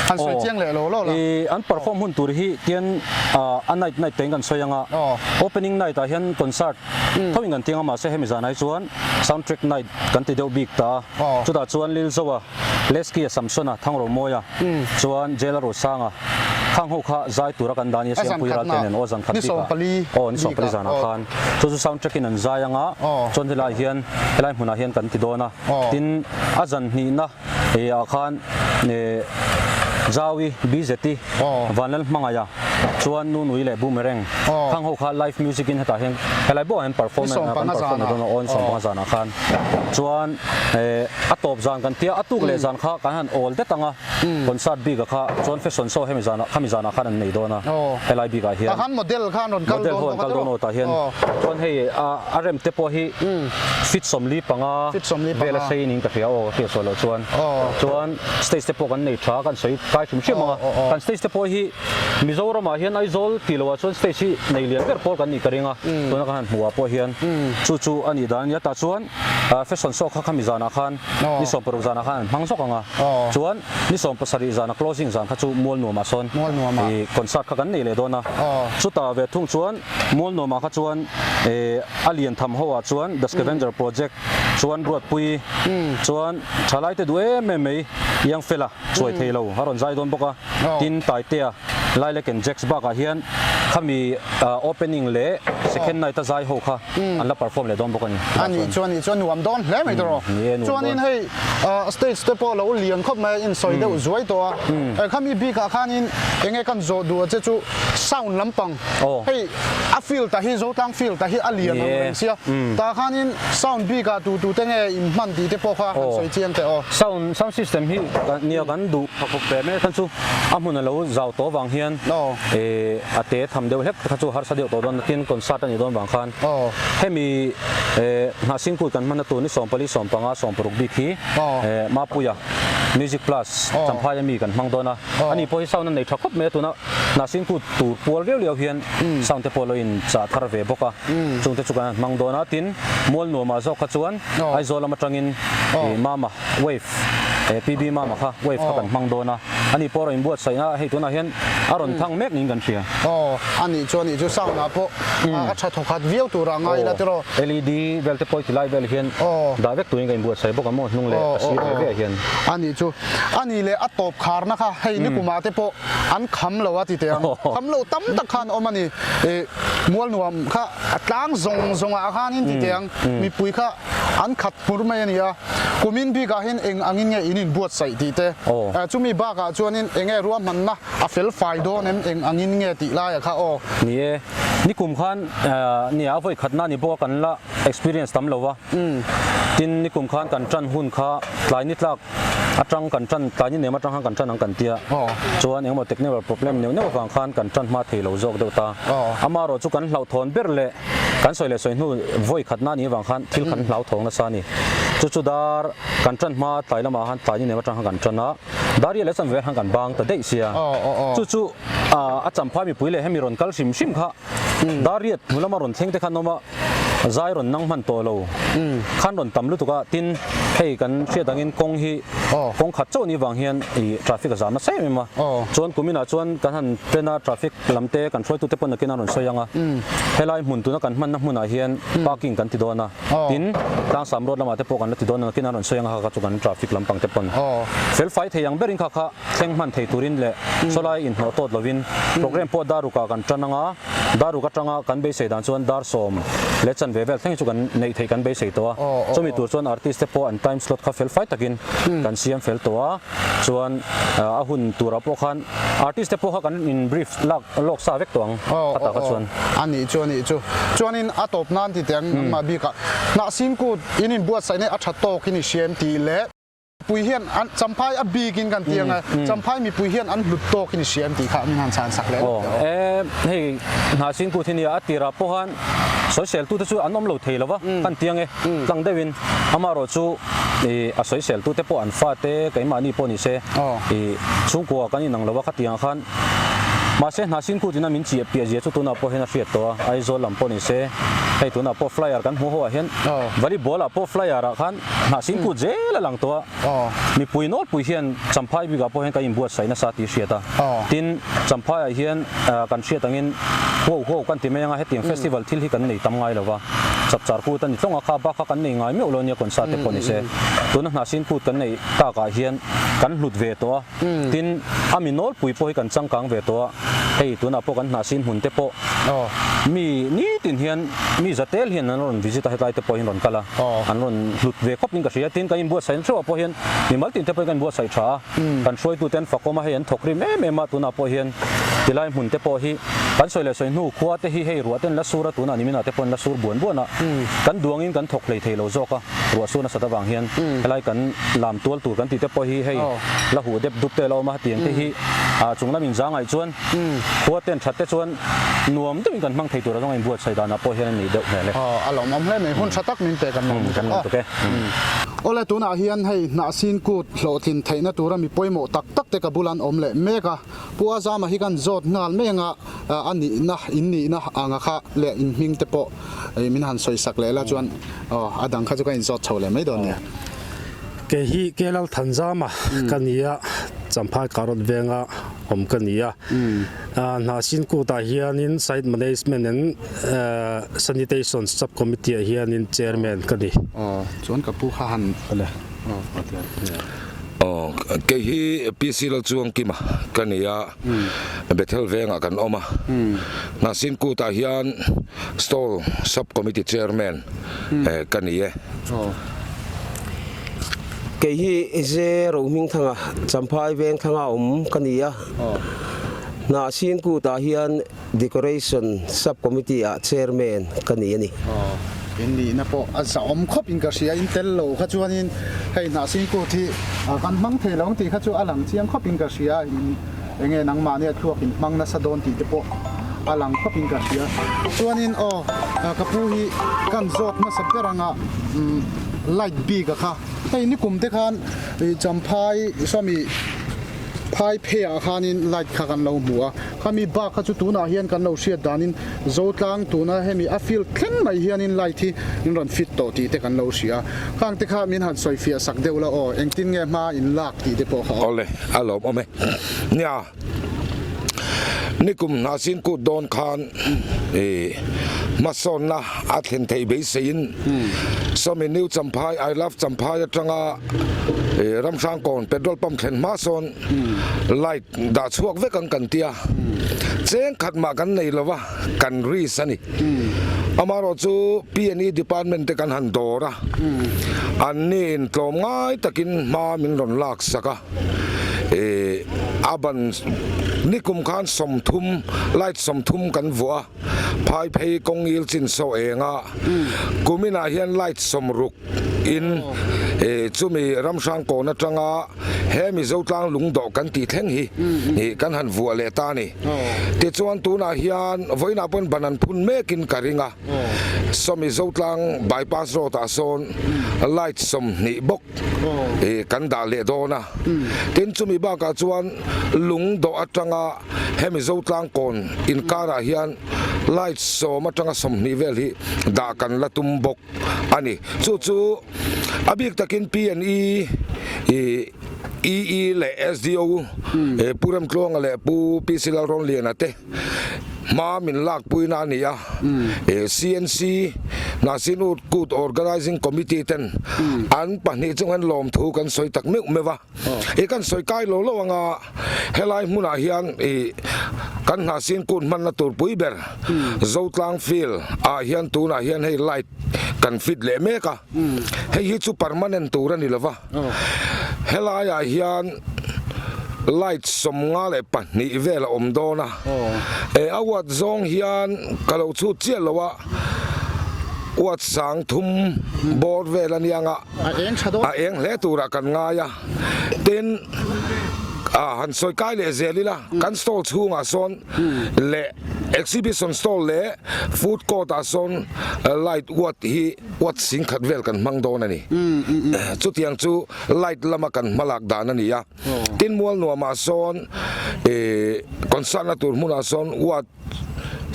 han sawi chiang leh lo lo la. I an perform hun tur hi tian a night night tein kan sawi ang a, opening night ah hian concert tho in kan tiang a mahse hemi zanah hi chuan sound track night kan ti deuh bik ta a, chutah chuan Lilzoa, Lesky-a, Samsona, Thangromawia, chuan Jail-a Rosanga, khang ho kha zai tura kan dah nia Siampui ral te nen aw zan khat bikah aw ni 40 zanah khan chu chu sound track in an zai anga chuan helai hian helai hmunah hian kan ti dawn a tin a zan hnihna ah khan Jaui, BZT, Vanlal Hmangaia chuan Nunui leh Boomerang khang ho kha live music in hetah hian helai bawkah hian performance kan perform leh dawn a aw ni 15 zanah khan chuan a tawp zan kan tia a tuk leh zan kha kan han awl det anga Concert bik ah kha chuan fashion show hemi zanah khami zanah khan an nei dawn a helai bik ah hian Tahan model khan rawn kal model dawn ho an bawk a kal dawn tiraw? aw tah hian chuan hei a a rem te pawh hi Feet 45 Feet 45 vel a sei niin ka hria aw ka hriat sual loh chuan. Chuan stage te pawh kan nei tha kan sawi kai hrim hrim ang a. Kan stage te pawh hi Mizoramah hian Aizawl tih loh ah chuan stage hi nei lian ber pawl kan nih ka ring a. Tuna kan han hmuh ah pawh hian chu chu a nih dan a nia. Tah chuan fashion show kha khami zanah khan ni 16 zanah khan an hmang zawk ang a. Chuan ni 17 zana closing zan kha chu Mualnuamah sawn concert kha kan nei leh dawn a. Chutah ve thung chuan Mualnuamah kha chuan a lian tham ho ah chuan The Scavenger Project chuan Ruatpui chuan thalaite duh em em mai Young Fella chuai thei lo a rawn zai dawn bawk a, tin Taitea Lilac and Jacks bakah hian khami opening leh second night a zai ho kha an la perform leh dawn bawk a ni. A nih chuan nih chuan nuam dawn hle mai tawh rawh. Chuanin hei stage te pawh lo lian khawp mai a insawi deuh zuai tawh a, khami bikah khanin enge kan zawh duh a che chu sound lampang hei a field ah hi Zotlang field ah hi a lian ang reng sia tah khanin sound bik ah tu tu te nge in hman tih te pawh kha han sawi chiang teh aw. Sound sound system hi nia kan duh phakawp ve mai khan chu a hmun a lo zau tawh vang hian a te tham deuh hlek kha chu harsa deuh tawh dawn tin concert a nih dawn vang khan hemi Hnahsing kut kan hmanna tur ni 14 15 16 bik hi Mapuia Music Plus Champhai ami kan hmang dawn a ani pawh hi sound a nei tha khawp mai a tuna Hnahsing kut tur pual viau liau hian sound te pawh lo in chah thar ve bawk a, chung te chu kan han hmang dawn a, tin mual nuamah zawk kha chuan Aizawl lam atangin Mama Wave, PB Mama kha Wave kha kan hmang dawn a, ani pawh a rawn inbuatsaih a, hei tunah hian a rawn thang mek niin kan hria. Aw, a nih chu a nih chu sound ah pawh a tha thawkhat viau tur ah ngai ila tiraw. LED vel te pawh tilai vel hian dah vek turin ka inbuatsaih bawk a maw hnung leh a sir ve ve ah hian. A nih chu, a nih leh a tawp kharna kha hei nikumah te pawh An kham lo a ti teh ang. Kham lo tam tak khan awm a ni. I mual nuam kha a tlang zawng zawngah khanin ti teh ang. Mipui kha an khat hmur mai a ni a. Kumin bikah hian eng angin nge in inbuatsaih tih te. Chumi bakah chuanin eng nge ruahmanna a fel fai dawn em eng angin nge tih laiah kha aw. Ni e, nikum khan nia a vawi khatna ni bawk a kan la experience tam lo va. Tin nikum khan kan tan hun kha tlai ni tlak atang kan tan tlai ni nem atang khan kan tan ang kan tia chuan engemaw technical problem neuh neuh avang khan kan tan hma thei lo zawk deuh ta amaherawh chu kan hlauhthawn ber leh kan sawi leh sawi hnu vawi khatna anih avang khan thil kan hlauthawng nasa a ni chu chu dar kan tan hma tlai lamah khan tlai ni nem atang khan kan tan a dar riah leh chuan vel khan kan bang ta daih sia chu chu a champhai mipui leh hemi rawn kal hrim hrim kha dar riat hnu lama rawn thleng te khan awm a. Zai rawn nang hman tawh lo khan rawn tam lutuk a, tin hei kan hriat angin kawng hi kawng khat chauh ni vang hian ih traffic a zam nasa em em a, chuan kuminah chuan kan han pen a traffic lam te kan hruaitute pawn nakin an rawn sawi ang a, helai hmun tuna kan hmanna hmunah hian parking kan ti dawn a, tin Tlangsam road lamah te pawh kan la ti dawn a nakin an rawn sawi ang a kha kha chu kan traffic lampang te pawn fel fai thei ang berin kha kha thleng hman thei turin leh sawlai inhnawh tawt lovin program pawh darukah kan tan ang a. Daruk atanga kan beisei dan chuan dar 10 leh chanve vel thleng hi chu kan neih theih kan beisei tawh a, chumi tur chuan artist te pawh an time slot kha fel fai takin kan siam fel tawh a, chuan a hun turah pawh khan artist te pawh kha kan in brief lak lawk sa vek tawh ang khatah kha chuan. A nih chu a nih chu. Chuanin a tawp nan ti teh ang nangmah bikah Hnahsin kut in inbuatsaihna a tha tawkin i hria em tih leh. Mipui hian an Champhai a bikin kan ti ang e, Champhai mipui hian an hlut tawkin i hria em tih kha min han chhan sak leh lawk teh aw. E, hei Hnahsin kut hi nia a tirah pawh khan sawiseltute chu an awm lo thei lo va, kan ti ang e, tlang deuhin amaherawh chu i a sawiseltute pawh an fate keimahni pawh ni se i chhungkua kan inang lo va khatiangah khan mahse Hnahsin kut ina min chiah piah zia chu tunah pawh hian a hriat tawh a, Aizawl lam pawh ni se hei tunah pawh flyer kan hmuh ho ah hian volleyball ah pawh flyer ah khan Hnahsin kut zel a lang tawh a, mipui nawlpui hian Champhai bikah pawh hian kan inbuatsaih nasa tih hriat a. Tin, Champhaiah hian kan hriat angin huau huau kan ti mai anga hetiang festival thil hi kan nei tam ngai lo va, Chapchar kut a ni tlawng a, kha bak kha kan nei ngai meuh lo ania concert te pawh ni se. Tuna Hnahsin kut kan neih takah hian kan hlut ve tawh a, tin, a mi nawlpui pawh hi kan changkang ve tawh a, hei tunah pawh kan Hnahsin hmun te pawh mi nitin hian mi zatel hian an rawn visit a, hetlai te pawh hian rawn kal a. An rawn hlut ve khawp in ka hria. Tin, kan inbuatsaih theuhah pawh hian mimal tin te pawhin kan inbuatsaih tha a, kan hruaitute an fakawm a, hei an thawk rim em em a, tunah pawh hian tilai hmun te pawh hi kan sawi leh sawi hnu khua te hi hei ruah ten la sur a, tunah niminah te pawh an la sur buan buan a, kan duangin kan thawk hlei thei lo zawk a, ruah sur nasat avang hian helai kan lam tual tur kan tih te pawh hi hei la huh dep dup te la awm a, hetiang te hi chung lam inzangaih chuan khua ten that te chuan. Nuam deuhin kan hmang thei tur a zawng a inbuatsaih danah pawh hian a nih deuh hmel e. Aw, a lawmawm hle mai. Hun tha tak min pek an lawm Kan lawm tuk e. Awle, tunah hian hei hnahsin kut hlawhtlin theihna tura mi pawimawh tak tak te ka bula an awm leh mek a. Pu Azama hi kan zawt nghal mai anga a nihna, in nihna anga kha leh in hming te pawh min han sawi sak leh la chuan aw a dang kha chu ka inzawt chho leh mai dawn nia. Kei hi Kelal Thanzama ka ni a, Champhai Karot venga awm ka ni a. Hnahsin kutah hianin Site Management and Sanitation Sub Committee ah hianin Chairman ka ni. Aw, chuan ka pu kha han Aw, kei hi PC Lalchuangkima ka ni a, Bethel vengah kan awm a. Hnahsin kutah hian Stall Sub Committee Chairman ka ni e. Kei hi Ze Rohmingthanga, Champhai Vengthanga awm ka ni a. Hnahsin kutah hian Decoration Sub Committee ah Chairman ka ni a ni. In nihna pawh a zahawm khawp in ka hria, in tel lo kha chuanin hei Hnahsin kut hi kan hmang thei lo ang tih kha chu a lang chiang khawp in ka hria, in enge nangmahni a thluak in hmang nasa dawn tih te pawh a lang khawp in ka hria. Chuanin aw ka pu hi kan zawt hmasa ber anga light bik a kha hei nikum te khan Champhai sawmi Phai pheiah khanin light kha kan lo hmu a, khami bak kha chu tunah hian kan lo hriat danin Zotlang tuna hemi a field thleng mai hianin light hi in rawn fit tawh tih te kan lo hria a, khang te kha min han sawi fiah sak deuh la aw, engtin nge hma in lak tih te pawh kha aw. Awle, a lawmawm e. Nia, nikum hnahsin kut dawn khan i hmasawnna a thlen theih beiseiin sawmi New Champhai, I love Champhai atanga Ramhrangkawn petrol pump thlen hma sawn light dah chhuak vek ang kan tia, cheng khat mah kan nei lo va, kan risk a ni. Amaherawh chu P&E department te kan han dawr a, anni in tlawm ngai takin hma min rawn lak sak a, a ban nikum khan 30 light 30 kan vuah a, phai phei kawng il chin saw eng a, kuminah hian light 60 In chumi Ramhrangkawn atanga he Mizotlang lungdawh kan tih thleng hi kan han vuah leh ta a ni. Tichuan tunah hian vawiinah pawn ban an phun mekin ka ring a, saw Mizotlang bypass road ah sawn light 20 bawk kan dah leh dawn a. Tin chumi bakah chuan lungdawh atanga he Mizotlang kawn inkarah hian light 10 atanga 20 vel hi dah kan la tum bawk. a ni. Chu chu a bik takin P&E, EE leh SDO Pu Remtluanga leh Pu PC Lalrawnliana te hma min lakpuina a ni a. CNC Hnahsin Ut Kut Organising Committee ten an pahnih chung hian lawmthu kan sawi tak meuh meuh a. I kan sawi kai lo lo anga helai hmunah hian i kan Hnahsin Kut hmanna tur pui ber Zotlang field ah hian tunah hian hei light kan fit leh mek a, hei hi chu permanent tur a ni lova, helai ah hian light 52 vel a awm dawn a, eh a watt zawng hian ka lo chhut chiah lo a, watt 3000 bawr vel a nia nga, a eng hle turah kan ngai a, tin ah han sawi kai leh zel ila kan stall chhungah sawn leh exhibition stall leh food court ah sawn light watt hi watt 10,000 vel kan hmang dawn a ni. Chutiang chu light lama kan hmalak dan a ni a. Tin mual nuamah sawn ih concert na tur hmunah sawn watt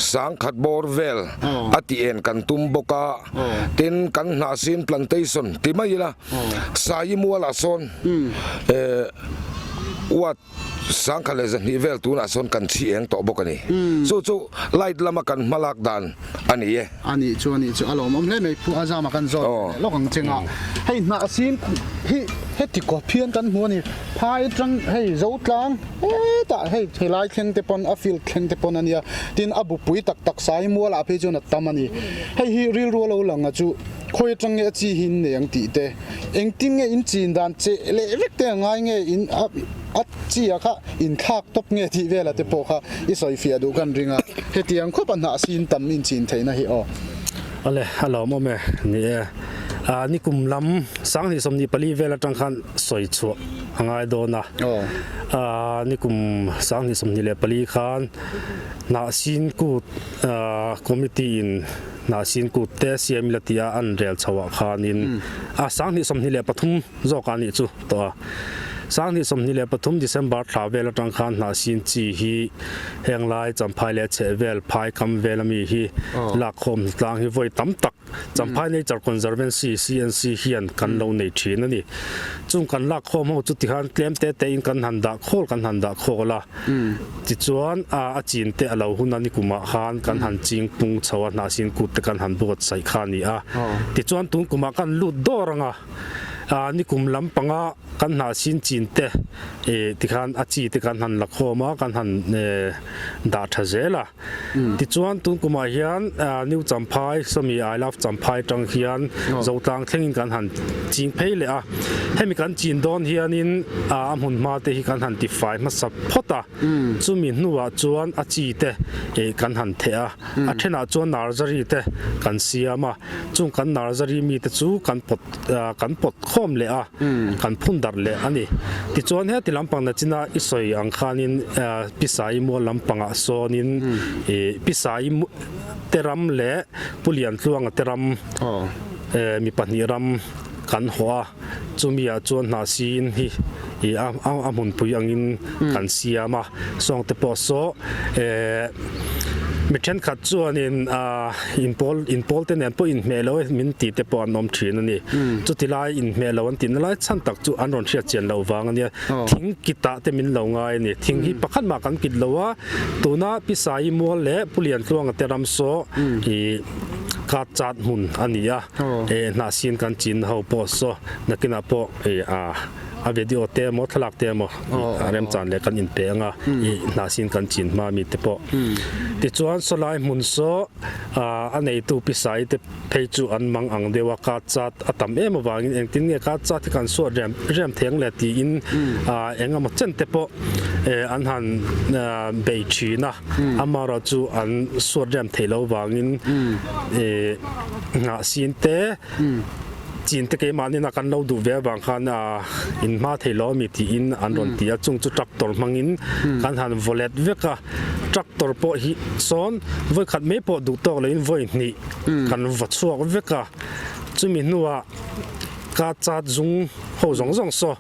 10,000 bawr vel a tih en kan tum bawk a. Tin kan hnahsin plantation ti mai ila Sai mualah sawn ih watt 1200 vel tunah sawn kan chhi eng tawh bawk a ni. Chu chu light lama kan hmalak dan a ni e. A nih chu a nih chu a lawmawm hle mai Pu Azama kan zawt leh lawk ang cheng a. Hei hnahsin hi heti kawp hian kan hmu a ni. Phai atang hei Zotlang hetah hei helai thleng te pawn a field thleng te pawn a nia. Tin a bupui tak tak sai mualah phei chuan a tam a ni. Hei hi rilru a lo lang a chu khawi atang nge a chi hi in nei ang tih te. Engtin nge in chin dan che leh vek te a ngai nge in a a chi a kha in thlak tawp nge tih vela te pawh kha i sawi fiah duh kan ring a, hetiang khawp a hnah sin tam in chin theihna hi aw. Awle, a lawmawm e, ni e. A nikum lam 2024 vel atang khan sawi chhuah. a ngai dawn a. Nikum 2024 khan Hnahsin Kut Committee in Hnahsin Kut te siam ila tia an rel chho ah khanin a 2023 zawk ah nih chu tawh a. 2023 December thla vel atang khan Hnahsin chi hi heng lai Champhai leh chhehvel phai kam vel ami hi lakkhawm hnatlang hi vawi tam tak Champhai Nature Conservancy, CNC, hian kan lo nei thin a ni. Chung kan lak khawm ho chu tikhan tlem te te in kan han dah khawl kan han dah khawl a. Tichuan a chin te a lo hun a ni kumah khan kan han ching pung chho a, hnahsin kut te kan han buatsaih kha a ni a. Tichuan tun kumah kan lut dawr ang a, ni kum lampanga kan hnahsin chin te tikhan a chi te kan han la khawm a, kan han dah tha zel a. Tichuan tun kumah hian New Champhai, sawmi I love Champhai tang hian Zotlang thlengin kan han ching phei leh a. Hemi kan chin dawn hianin a hmun hma te hi kan han tifai hmasa phawt a. Chumi hnuah chuan a chi te kan han theh a. A thenah chuan nursery te kan siam a. Chung kan nursery mite chu kan pawt kan pawt khawm leh a, kan phun darh leh a ni. Tichuan heti lampang nachina i sawi ang khanin Pisai mual lampangah sawnin Pisai te ram leh Pu Liantluanga te ram mi pahnih ram kan hawh a, chumiah chuan hnahsin hi a hmunpui angin kan siam a, sawngte pawh saw mi thenkhat chuanin inpawl inpawl te nen pawh inhmeh lo e min tih te pawh an awm thin a ni. Chuti lai inhmeh lo an tihna lai chhan tak chu an rawn hriat chian loh vang a nia. Thing kitah te min lo ngai a ni. Thing hi pakhat mah kan kit lo a, tuna Pi Saii Mual leh Pu Liantluanga te ram saw ih kat chat hmun a ni a, hnahsin kan chin ho pawh saw nakinah pawh ih a. A video te emaw thlalak te emaw a remchan leh kan inpe anga i hnahsin kan chin hma mi te pawh. Tichuan sawlai hmun saw a neitu pisai te phei chu an mang ang deuh a, ka chat a tam em avangin engtin nge ka chat hi kan suat rem rem theng le tiin eng emaw chen te pawh an han bei thin a, amaherawh chu an suat rem theih loh vangin hnahsin te Chin te keimahnin a kan lo duh ve avang khan in hma thei lo ami tiin an rawn ti a, chung chu tractor hmangin kan han vaw let vek a, tractor pawh hi sawn vawi khat mai pawh duh tawk loin vawi hnih kan vaw chhuak vek a, chumi hnuah ka chat zung ho zawng zawng saw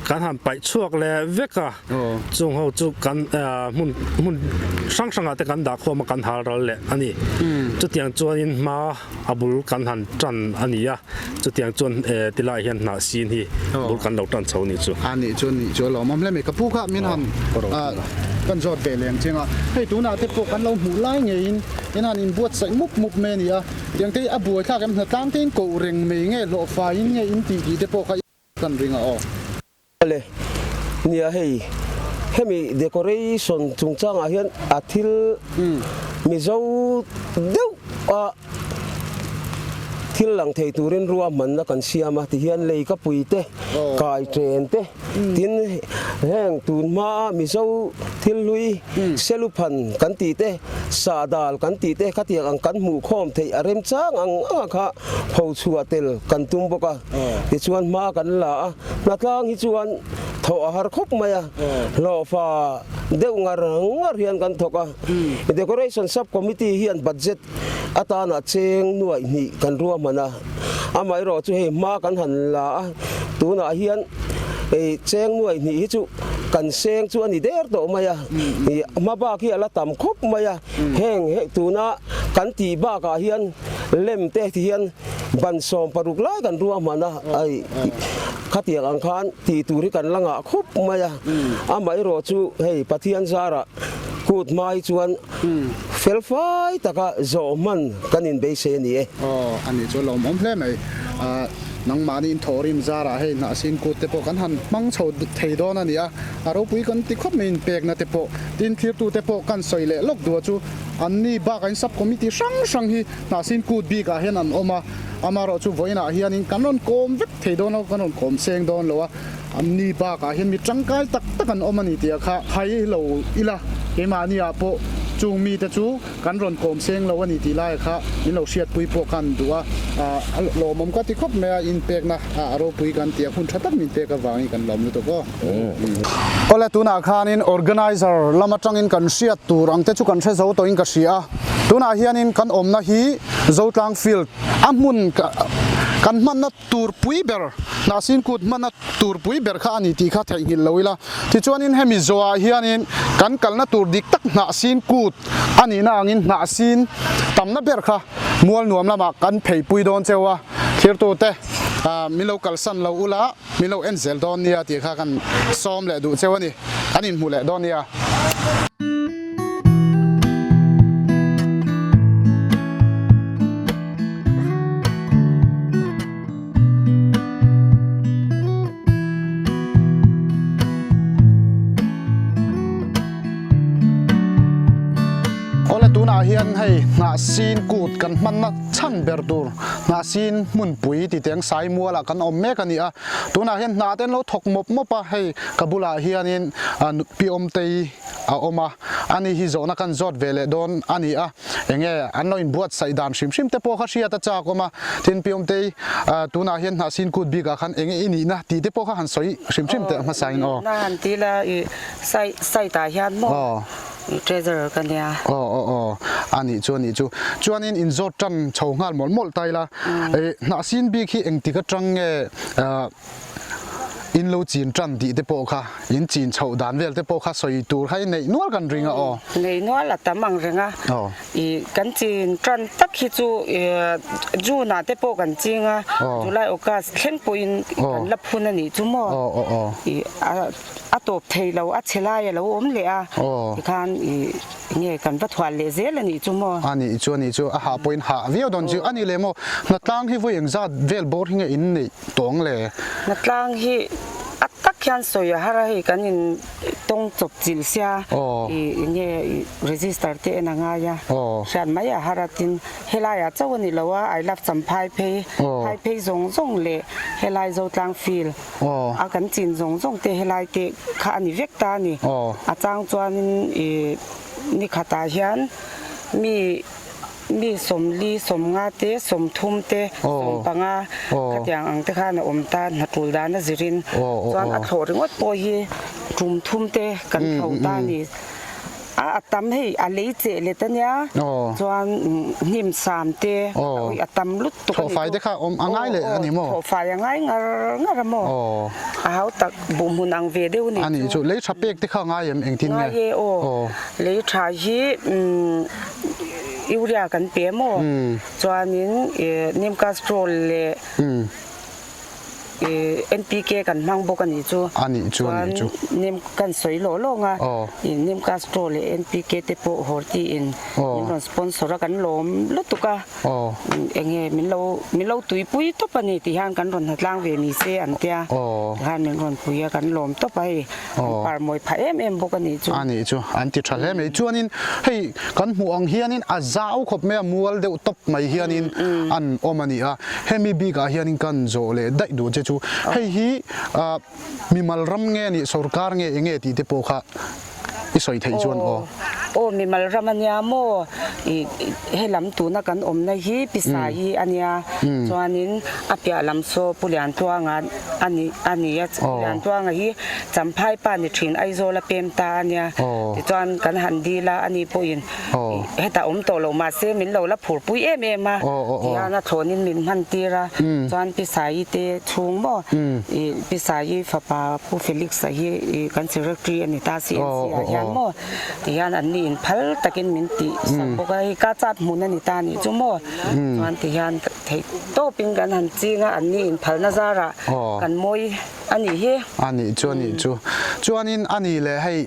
kan han paih chhuak leh vek a, chung ho chu kan hmun hmun hrang hrangah te kan dah khawm a kan hal ral leh a ni, chutiang chuanin hma. A bul kan han tan a ni a, chutiang chuan tilai hian hnah sin hi bul kan lo tan chho a nih chu. A nih chu nih chu a lawmawm hle mai. Ka pu kha min han kan zawt ve leng chiang a, hei tunah te pawh kan lo hmuh lai ngeiin in han inbuatsaih mup mup mai a ni a, tiang te hi a buaithlak em hnatlang te in koh reng mai nge hlawhfaiin nge in tih tih te pawh kha kan ring a aw. Le, nia hei hemi decoration chungchangah hian a thil Mizo deuh a thil lang thei turin ruahmanna kan siam a tihian lei ka pui te, kai chen te tin heng tun hmaa Mizo thil hlui seluphan kan tih te, sahdal kan tih te khatiang ang kan hmuh khawm theih a remchang ang anga kha pho chhuah tel kan tum bawk a tichuan hma kan la a. Hnatlang hi chuan thawh a har khawp mai a, hlawhfa deuh ngar ngar hian kan thawk a. Decoration Sub Committee hian budget atana cheng nuaih hnih kan ruahman a, amaherawh chu hei hma kan han la a, tunah hian cheng nuaih hnih hi chu kan seng chu a ni der tawh mai a, hma bak hi a la tam khawp mai a, heng tuna kan tih bakah hian lem te hian Ban 16 lai kan ruahman a, ai khatiang ang khan tih tur hi kan la ngah khawp mai a, amaherawh chu hei Pathian zarah kut hma hi chuan fel fai taka zawh hman kan inbeisei a ni e. Aw, a nih chu lawmawm hle mai. Nangmahni inthawhrim zarah hei hnahsin kut te pawh kan han hmang chho thei dawn a ni a, a ropui kan ti khawp mai inpekna te pawh. Tin, thirtute pawh kan sawi leh lawk duh a chu anni bakah in sub committee hrang hrang hi Hnahsin kut bikah hian an awm a, amaherawh chu vawiinah hianin kan rawn kawm vek thei dawn lo, kan rawn kawm seng dawn lo a, anni bakah hian mi tangkai tak tak an awm a ni tih kha hai lo ila, keimahniah pawh. Chung mite chu kan rawn kawm seng lo a ni tih lai kha min lo hriatpui pawh khan duh a, a lawmawm ka ti khawp mai a, inpekna a ropui kan ti a, hun tha tak min pek avangin kan lawm lutuk aw. Awle tunah khanin organizer lam atangin kan hriat tur ang te chu kan hre zo tawhin ka hria a, tunah hianin kan awmna hi Zotlang field a hmun kan hmanna tur pui ber, hnahsin kut hmanna tur pui ber kha a ni tih kha theihnghilh lo ila. Tichuanin hemi zawhah hianin kan kalna tur dik tak hnahsin kut a nihna angin hnahsin tamna ber kha mual nuam lamah kan pheipui dawn cheu a, thirtute min lo kalsan lo ula min lo en zel dawn nia tih kha kan sawm leh duh cheu a ni, kan inhmu leh dawn nia. Awle tunah hian hei hnahsin kut kan hmanna chhan ber tur hnahsin hmunpui ti teng Saimualah kan awm mek a ni a, tunah hian hnah te an lo thawk mawp mawp a, hei ka bulah hianin Pi Awmtei a awm a, ani hi zawhna kan zawt ve leh dawn a ni a. Enge an lo inbuatsaih dan hrim hrim te pawh kha hriat a chak awm a, tin Piawmtei tunah hian hnahsin kut bikah khan enge i nihna tih te pawh kha han sawi hrim hrim teh hmasa in aw. Nihna han ti la i site ah hian maw i treasurer ka nia. Aw aw aw a nih chu a nih chu. Chuanin inzawt tan chho nghal mawlh mawlh ta ila hnahsin bik hi engtik atang nge In lo chin tan tih te pawh kha, in chin chhoh dan vel te pawh kha sawi tur kha i neih nual kan ring a aw. Neih nual a tam ang reng a. I kan chin tan tak hi chu June ah te pawh kan ching a, July August thleng pawhin kan la phun a nih chu maw. I a tawp thei lo, a chhe lai a lo awm leh a, tikhan i nge kan va thual leh zel a nih chu maw. A nih chu a nih chu, a hah pawhin hah viau dawn chu a ni leh maw. Hnatlang hi vawi engzat vel bawr hi nge in neih? Tawng le. Hnatlang hi a tak hian sawi a har a hei kan in tawng chawp chilh sia i enge i register te en a ngai a hriat mai a har a tin helai ah chauh a ni lo a I love Champhai phei phai phei zawng zawng leh helai Zotlang field a kan chin zawng zawng te helai te kha a ni vek ta a ni a chang chuanin i nikhatah hian mi Mi 40, 50 te, 30 te, 15 khatiang ang te khan a awm ta, hna tul dan a zirin chuan a thlawh ringawt pawh hi tum thum te kan thlo ta a ni. A a tam hei a lei cheh let a nia chuan hnim sam te a tam lutuk a ni. Thlawhfai te kha awm a ngai leh a ni maw? Thlawhfai a ngai ngar ngar a maw? A hau tak buh hmun ang ve deuh a ni chu. A nih chu lei tha pek te kha a ngai em engtin nge? Ngai e aw. Lei tha hi Urea kan pe maw? Chuanin Neem Castrol leh NPK kan hmang bawk a nih chu. A nih chu, a nih chu. Chuan Neem kan sawi lawh lawng a, Neem Castrol leh NPK te pawh Horti in min rawn sponsor a, kan lawm lutuk a. Enge min lo min lo tuipui tawp a ni tih hian kan rawn hnatlang ve ni se an tia. Tikhan min rawn pui a, kan lawm tawp a hei. An par mawi phah em em bawk a nih chu. A nih chu, an ti tha hle mai. Chuanin hei kan hmuh ang hianin a zau khawp mai a, mual deuh tawp mai hianin an awm a ni a. Hemi bikah hianin kan zawh leh daih duh che chu hei hi mimal ram nge nih sorkar nge enge tih te pawh kha i sawi theih chuan aw. Aw mimal ram a nia maw i helam tuna kan awmna hi pisa hi a nia chuanin a piah lam saw Pu Liantluanga a ni a ni a Pu Liantluanga hi Champhai pa ni thin Aizawl a pem ta a nia tichuan kan han dil a ani pawhin hetah awm tawh lo mahse min lo la phurpui em em a tihian a thlawnin min hman tir a chuan Pi Saii te chhung maw i Pi Saii fapa Pu Felix-a hi i kan secretary a ni ta CNC ah hian maw tihian anni in phal takin min tih sak bawk a hei ka chat hmun a ni ta nih chu maw chuan tihian theih tawpin kan han ching a anni in phalna zarah kan mawi a nih hi. A nih chu a nih chu. Chuanin a nih leh hei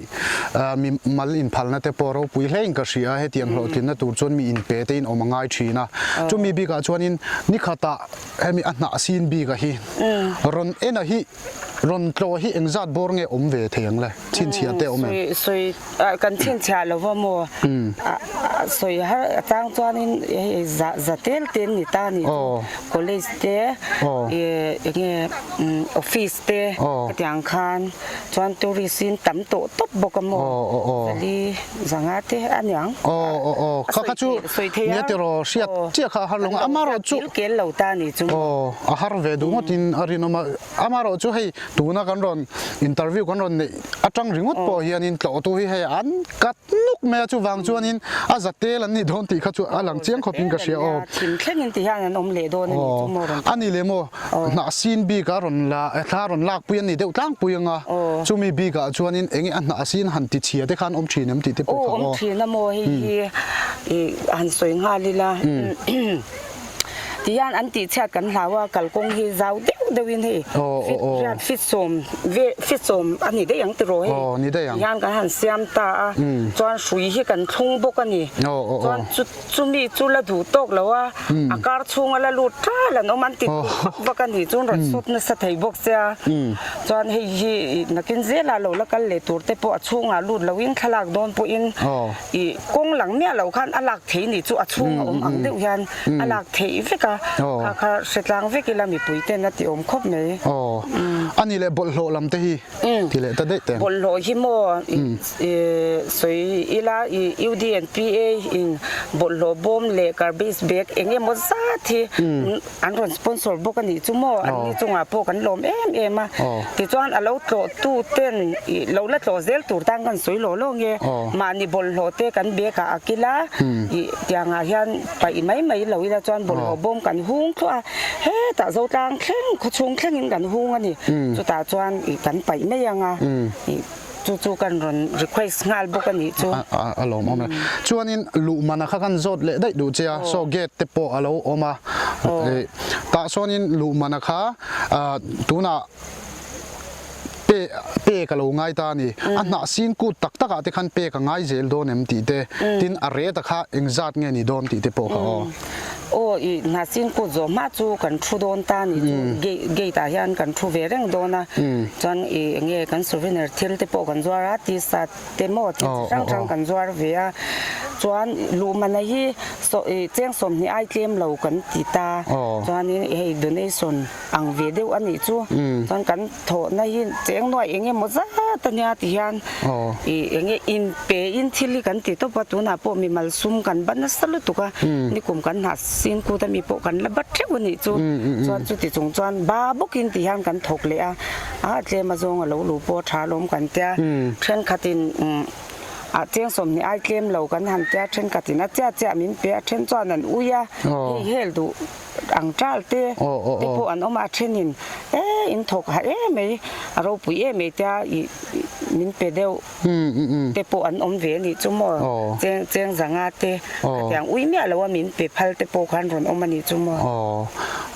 mi mal inphalna te pawh ropui hlein ka hria a, hetiang hlawhtlinna tur chuan mi inpe te in awm a ngai thin a. Chumi bikah chuanin nikhatah hemi a hnah sin bika hi rawn en a hi rawn tlawh hi engzat bawr nge awm ve thei ang le? Chhinchhiah te awm em? Sawi kan chhinchhiah lo va maw? Sawi har a chang chuanin hei za tel te an ni ta a ni chu. College te enge office te. te khatiang khan chuan tourist in tam tawh tawp bawk a maw zali zanga te a niang a sawi thei a kan lo ziak kel lo ta a nih chu maw. A har ve duh ngawtin a rinawm a, amaherawhchu hei tuna kan rawn interview kan rawn neih atang ringawt pawh hianin tlawhtu hi hei an kat nuk mai a, chuvang chuanin a za tel an nih dawn tih kha chu a lang chiang khawpin ka hria aw. Thim thlengin ti hian an awm leh dawn a nih chu maw rawn ti. A ni leh maw, hnah sin bik a rawn la thla rawn lakpui a ni deuh tlangpui ang a, chumi bikah chuanin enge a hnah sin han ti chhia te khan awm thin em tih te pawh kha aw. Aw awm thin a maw hei hi han sawi nghal ila. Tihian an tihchhiat kan hlau a, kalkawng hi zau deuh deuhin hei fit riat fit sawm ve fit sawm a ni daih ang tiraw hei tihian kan han siam ta a, chuan hrui hi kan thlung bawk a ni, chuan chu chumi chu la duh tawk lo a, a kar chhunga la lut ral an awm an ti duh vak vak a ni, chuan rawn sut nasa thei bawk sia, chuan hei hi nakin zela lo la kal leh tur te pawh a chhungah lut loin thlalak dawn pawhin I kawng lang miah lo khan a lak thei nih chu a chhung a awm ang deuh hian a lak theih vek a, kha kha hretlang vek ila mipui ten a ti awm khawp mai. Aw, a ni leh bawlhhlawh lam te hi ti leh ta daih teng. Bawlhhlawh hi maw i sawi ila i UDNPA in bawlhhlawh bawm leh garbage bag eng emaw zat hi An rawn sponsor bawk a nih chu maw? An ni chungah pawh kan lawm em em a. Tichuan a lo tlawh tu ten ih lo la tlawh zel tur tan kan sawi lawh lawh nge. Mahni bawlhhlawh te kan bag ah a kil a, ih tiangah hian paih mai mai lo ila chuan bawlhhlawh bawm kan hung thluah a, hetah Zotlang thleng khawchhung thlengin kan hung a ni. Chutah chuan ih kan paih mai ang a, ih. Chu chu kan rawn request nghal bawk a nih chu. A lawm awm e. Chuanin luhmana kha kan zawt leh daih duh che a, saw gate te pawh a lo awm a. Tah sawnin luhmana kha tunah pe pek a lo ngai ta a ni. A hnah sin kut tak takah te khan pek a ngai zel dawn em tih te, tin a rate a kha engzat nge ni dawn tih te pawh kha aw. Aw i hnahsin kut zawh hma chu kan thu dawn ta ni chu gate ah hian kan thu ve reng dawn a chuan i enge kan souvenir thil te pawh kan zuar a t-shirt te maw thil chi hrang hrang kan zuar ve a chuan luhmana hi i cheng sawmhnih ai tlem lo kan ti ta chuanin hei donation ang ve deuh a nih chu chuan kan Thawhna hi cheng nuai eng emaw zat a nia ti hian ih eng nge inpe in thil hi kan ti tawp a, tunah pawh mimal sum kan bat nasa lutuk a, nikum kan hnah sin kut ami pawh kan la bat theuh a nih chu, chuan chuti chung chuan ba bawkin ti hian kan thawk leh a, a tlem a zawng a lo luh pawh a tha alawm kan tia, thenkhatin ah cheng sawmhnih ai tlem lo kan han tia, thenkhatin a chiah chiah min pe a, then chuan an ui a, hei hel duh. Ang ṭal te te pawh an awm a, a ṭhenin e in thawk ha em mai, a ropui em mai tia ih min pe deuh te pawh an awm ve a nih chu maw, cheng cheng zanga te khatiang ui miah lo a min pe phal te pawh khan rawn awm a nih chu maw. Aw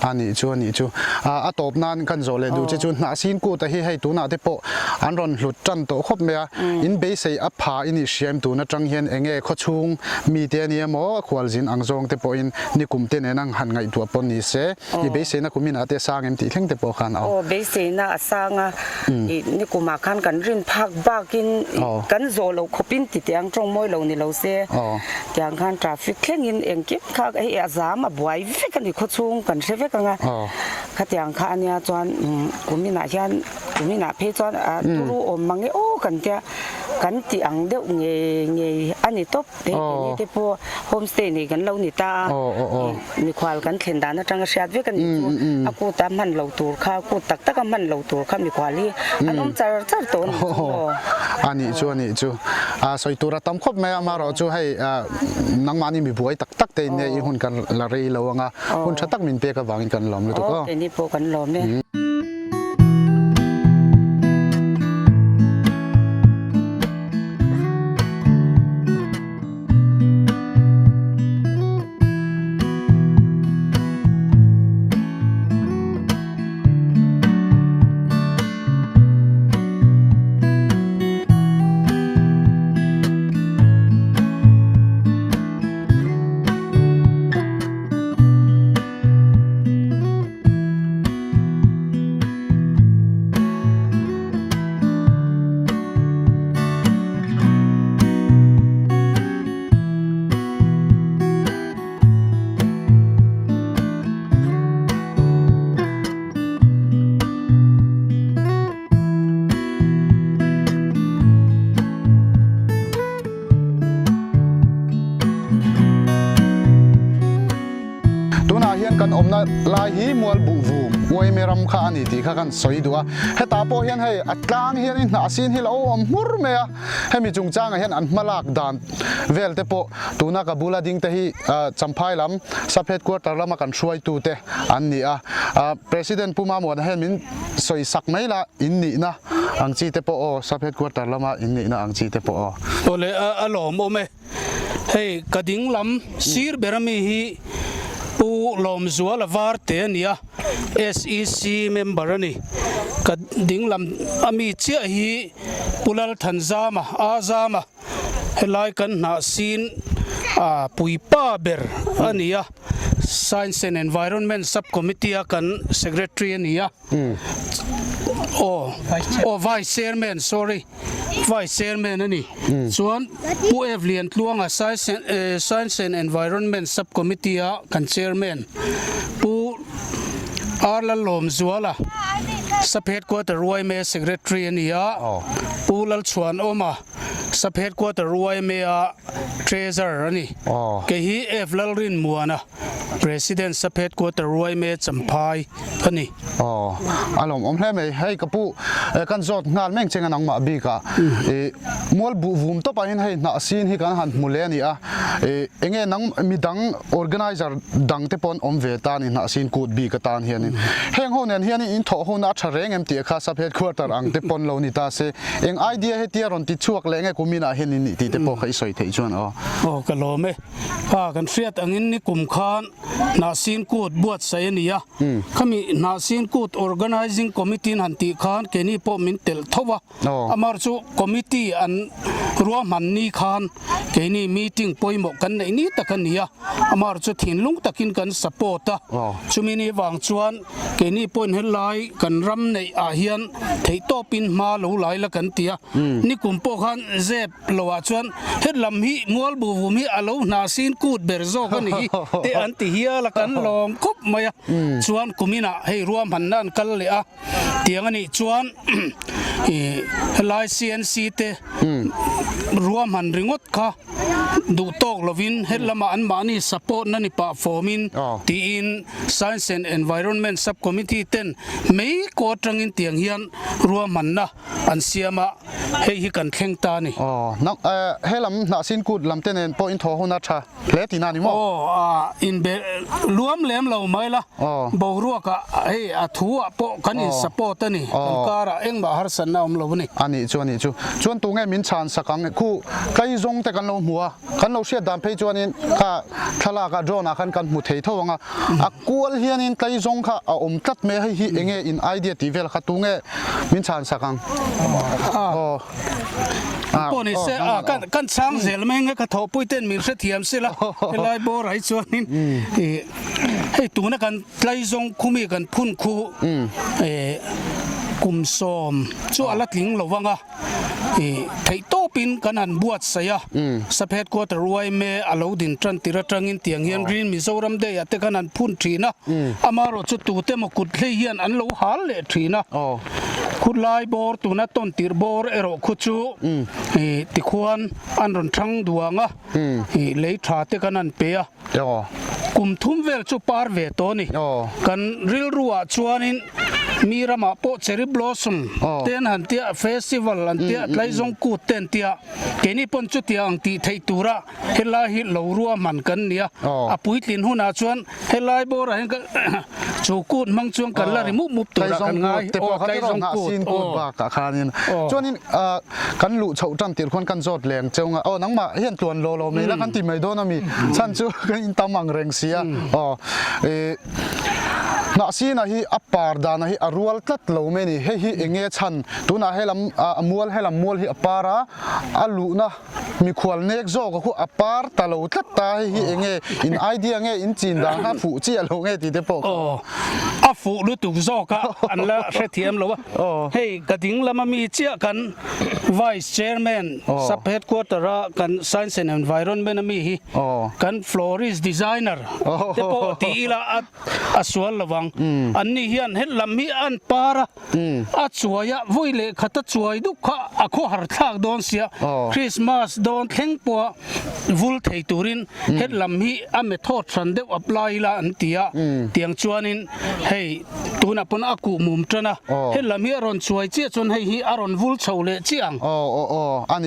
a nih chu a nih chu, a tawp nan kan zawh leh duh che chu hnahsin kut a hi hei tunah te pawh an rawn hlut ṭan tawh khawp mai a, in beisei a pha i nih hriam tun aṭang hian eng nge khawchhung mite a nia maw a khualzin ang zawng te pawhin Nikum te nen ang han ngaihtuah pawh ni se, i beiseina kum inah te a sang em tih thleng te pawh khan a awm. Aw, beiseina a sang a, i nikumah khan kan rin phak bakin kan zawh loh khawpin ti teh ang tawng mawi lo ni lo se, tiang khan traffic thlengin engkim kha hei a zam a buai vek a ni khawchhung kan hre vek ang a, khatiang kha a nia chuan kum inah hian kum inah phei chuan a turu awm mang e aw kan tia kan ti ang deuh ngei ngei a ni tawp. Hei keini te pawh homestay nei kan lo ni ta a, mikhual kan thlen dan atanga hriat vek a nih chu a kut a hman lo tur kha kut tak tak a hman lo tur kha mikhual hi an awm char char tawh a nih chu maw. A nih chu a nih chu a sawi tur a tam khawp mai a amaherawh chu hei nangmahni mi buai tak tak te in nia i hun kan la rei lo ang a hun tha tak min pek avangin kan lawm lutuk aw. Aw keini pawh kan lawm e. hian kan awmna lai hi mual buh vum uaime ram kha a ni tih kha kan sawi duh a. Hetah pawh hian hei a tlang hianin hnahsin hi lo awm hmur mai a, hemi chungchangah hian an hmalak dan vel te pawh tuna ka bula ding te hi Champhai lam Sub Headquarter lama kan hruaitu te an ni a. President Pu Mamuana hian min sawi sak mai la in nihna ang chi te pawh aw Sub Headquarter lama in nihna ang chi te pawh aw. Awle a lawmawm e. Hei ka ding lam sir ber ami hi Pu Lawmzuala Varte a ni a, SEC member a ni. Ka ding lam ami chiah hi Pu Lalthanzama, Azama, helai kan hnah sin a puipa ber a ni a, Science and Environment Sub Committee a kan Secretary a ni a. Aw, aw Vice Chairman, sorry. Vice Chairman a ni. Chuan Pu Ev Liantluanga Science and Environment Sub Committee a kan Chairman, Pu R Lallawmzuala Sub Headquarter yma Secretary a ni a, Pu Lalchhuanawma Sub Headquarter yma a Treasurer a ni. Kei hi Ev Lalrinmuana President Sub Headquarter yma Champhai a ni. Aw, a lawmawm hle mai. Hei ka pu kan zawt nghal meng cheng a nangmah bik a, i mual buh vum tawp ah hian hei hnah sin hi kan han hmu leh a ni a, i enge nang midang organizer dang te pawh an awm ve ta a ni hnah sin kut bik atan hianin. Heng ho nen hian in thawh hun a tha reng em tih kha sub headquarter ang te pawn lo ni ta se, eng idea hetia rawn ti chhuak leh nge kumin ah hian in nih tih te pawh kha i sawi theih chuan aw. Aw ka lawm e. Kha kan hriat angin ni kum khan Hnahsin Kut buatsaih a ni a, khami Hnahsin Kut Organising Committee in han tih khan keini pawh min telh tho a, amar chu committee an ruahman ni khan keini meeting pawimawh kan neih ni tak a ni a, amar chu thinlung takin kan support a, chumi ni vang chuan keini pawhin helai kan ram neih ah hian theihtawpin hma lo lai la kan ti a, nikum pawh khan zep Lo ah chuan het lam hi mualbu vum hi a lo hna sin kut ber zawk a ni hi te an ti hial a kan lawm khawp mai a chuan kumin ah hei ruahmanna an kal leh a tiang a nih chuan ih helai CNC te ruahman ringawt kha duh tawk lovin het lamah an mahni support na ni pah fawmin tiin Science and Environment Sub Committee ten mei kaw atangin tiang hian ruahmanna an siam a, hei hi kan thleng ta a ni. Aw, nang, eh, he lam hnahsin kut lam te nen pawh in thaw hun a tha hle tihna a ni maw? Aw, ah, inbe luam lem lo mai la, boruak ah hei a thu ah pawh kan in support a ni, kan kar ah engmah harsatna a awm lo a ni. A nih chu, a nih chu. Chuan tunge min chhan sak ang? Khu Kaizawng te kan lo hmu a, kan lo hriat dan phei chuanin kha thlalak ah drone ah khan kan hmu thei tho ang a, a kual hianin Kaizawng kha a awm tlat mai a, hei hi enge in idea tih vel kha tunge min chhan sak ang? Aw. Pawh ni se a kan kan chhang zel mai nge ka thawhpui ten min hrethiam sila helai bawr ah hi chuanin ih hei tuna kan Tlaizawng khumi kan phun khu ih kum sawm chu a la tling lo vang a. Ih theih tawpin kan han buatsaih a, Sub Headquarter yma a lo din tan tir atangin tiang hian Green Mizoram Day ah te khan an phun thin a, amaherawh chu tute emaw kut hlei hian an lo hal leh thin a, khulai bawr tuna tawn tirh bawr erawh khu chu ih tikhuan an rawn thang duang a, ih lei tha te khan an pe a. Kum thum vel chu par ve tawh a ni. Kan rilru ah chuanin mi ramah pawh cherry blossom te an han tia, festival an tia, tlaizawng kut te an tia, keini pawn chutia ang tih theih tura helai hi lo ruahman kan ni a. A puitlin hunah chuan helai bawrah hian chu kut hmang chuan kan la ri mup mup turah kan ngai. Aw, tlaizawng kut aw. Chuanin Kan luh chhoh tan tir khuan kan zawt leng cheu nga aw nangmah hian tluan lo lo mai la kan ti mai dawn ami chhan chu kan in tam ang reng sia aw e hnahsina hi a par dana hi a rual tlat lo mai ni hei hi enge chhan tunah helam a mual helam mual hi a par a a luhna mikhual nek zawk a khu a par ta lo tlat ta hei hi enge in idea nge in chin dan kha fuh chiah lo nge tih te pawh aw a fuh lutuk zawk a an la hrethiam lo a. Hei ka ding lama mi chiah kan Vice Chairman Sub Headquarter a kan Science and Environment a mi hi kan Florist Designer te pawh ti ila a sual lovang. ang. Anni hian hetlam hi an par a, a chuai a, vawi leh khat a chuai duk kha a khawhar thlak dawn sia. Christmas dawn thleng pawha vul thei turin hetlam hi a method hran deuh apply ila an ti a. Tiang chuanin hei tunah pawn a kuh mum tan a, hetlam hi a rawn chuai chiah chuan hei hi a rawn vul chho leh chiah ang.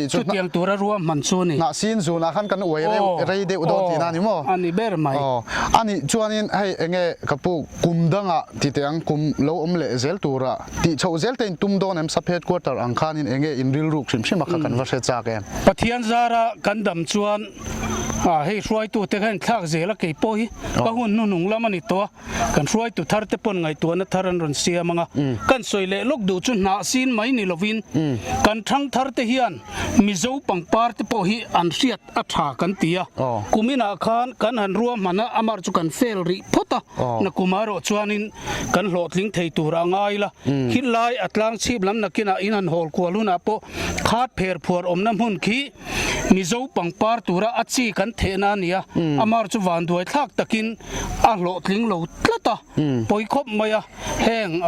Chutiang tura ruahman chu a ni. Hnahsin zunah khan kan uai reuh rei deuh dawn tihna a ni maw? A ni ber mai. A nih chuanin hei enge ka pu kum dangah ti teh ang kum lo awm leh zel tura tih chhoh zel te in tum dawn em sub headquarter ang khanin enge in rilruk hrim hrim a kha kan va hre chak em? Pathian zara kan dam chuan hei hruaitute kha in thlak zel a kei pawh hi ka hun hnuhnung lam a ni tawh a. Kan hruaitu thar te pawn ngaihtuahna thar an rawn siam ang a, kan sawi leh lawk duh chu hnah sin mai ni lovin kan thang thar te hian Mizo pangpar te pawh hi an hriat a tha kan ti a, kum inah khan kan han ruahman a, amah chu kan fail rih phawt a, nakum erawh chuanin kan hlawhtling thei tur a ngai la, khilai a tlang chhip lam nakinah in han hawl kual hunah pawh khat pher phuar awmna hmun khi Mizo pangpar tura a chi kan thehna a ni a, amah chu vanduai thlak takin a hlawhtling lo tlat a, pawi khawp mai a, heng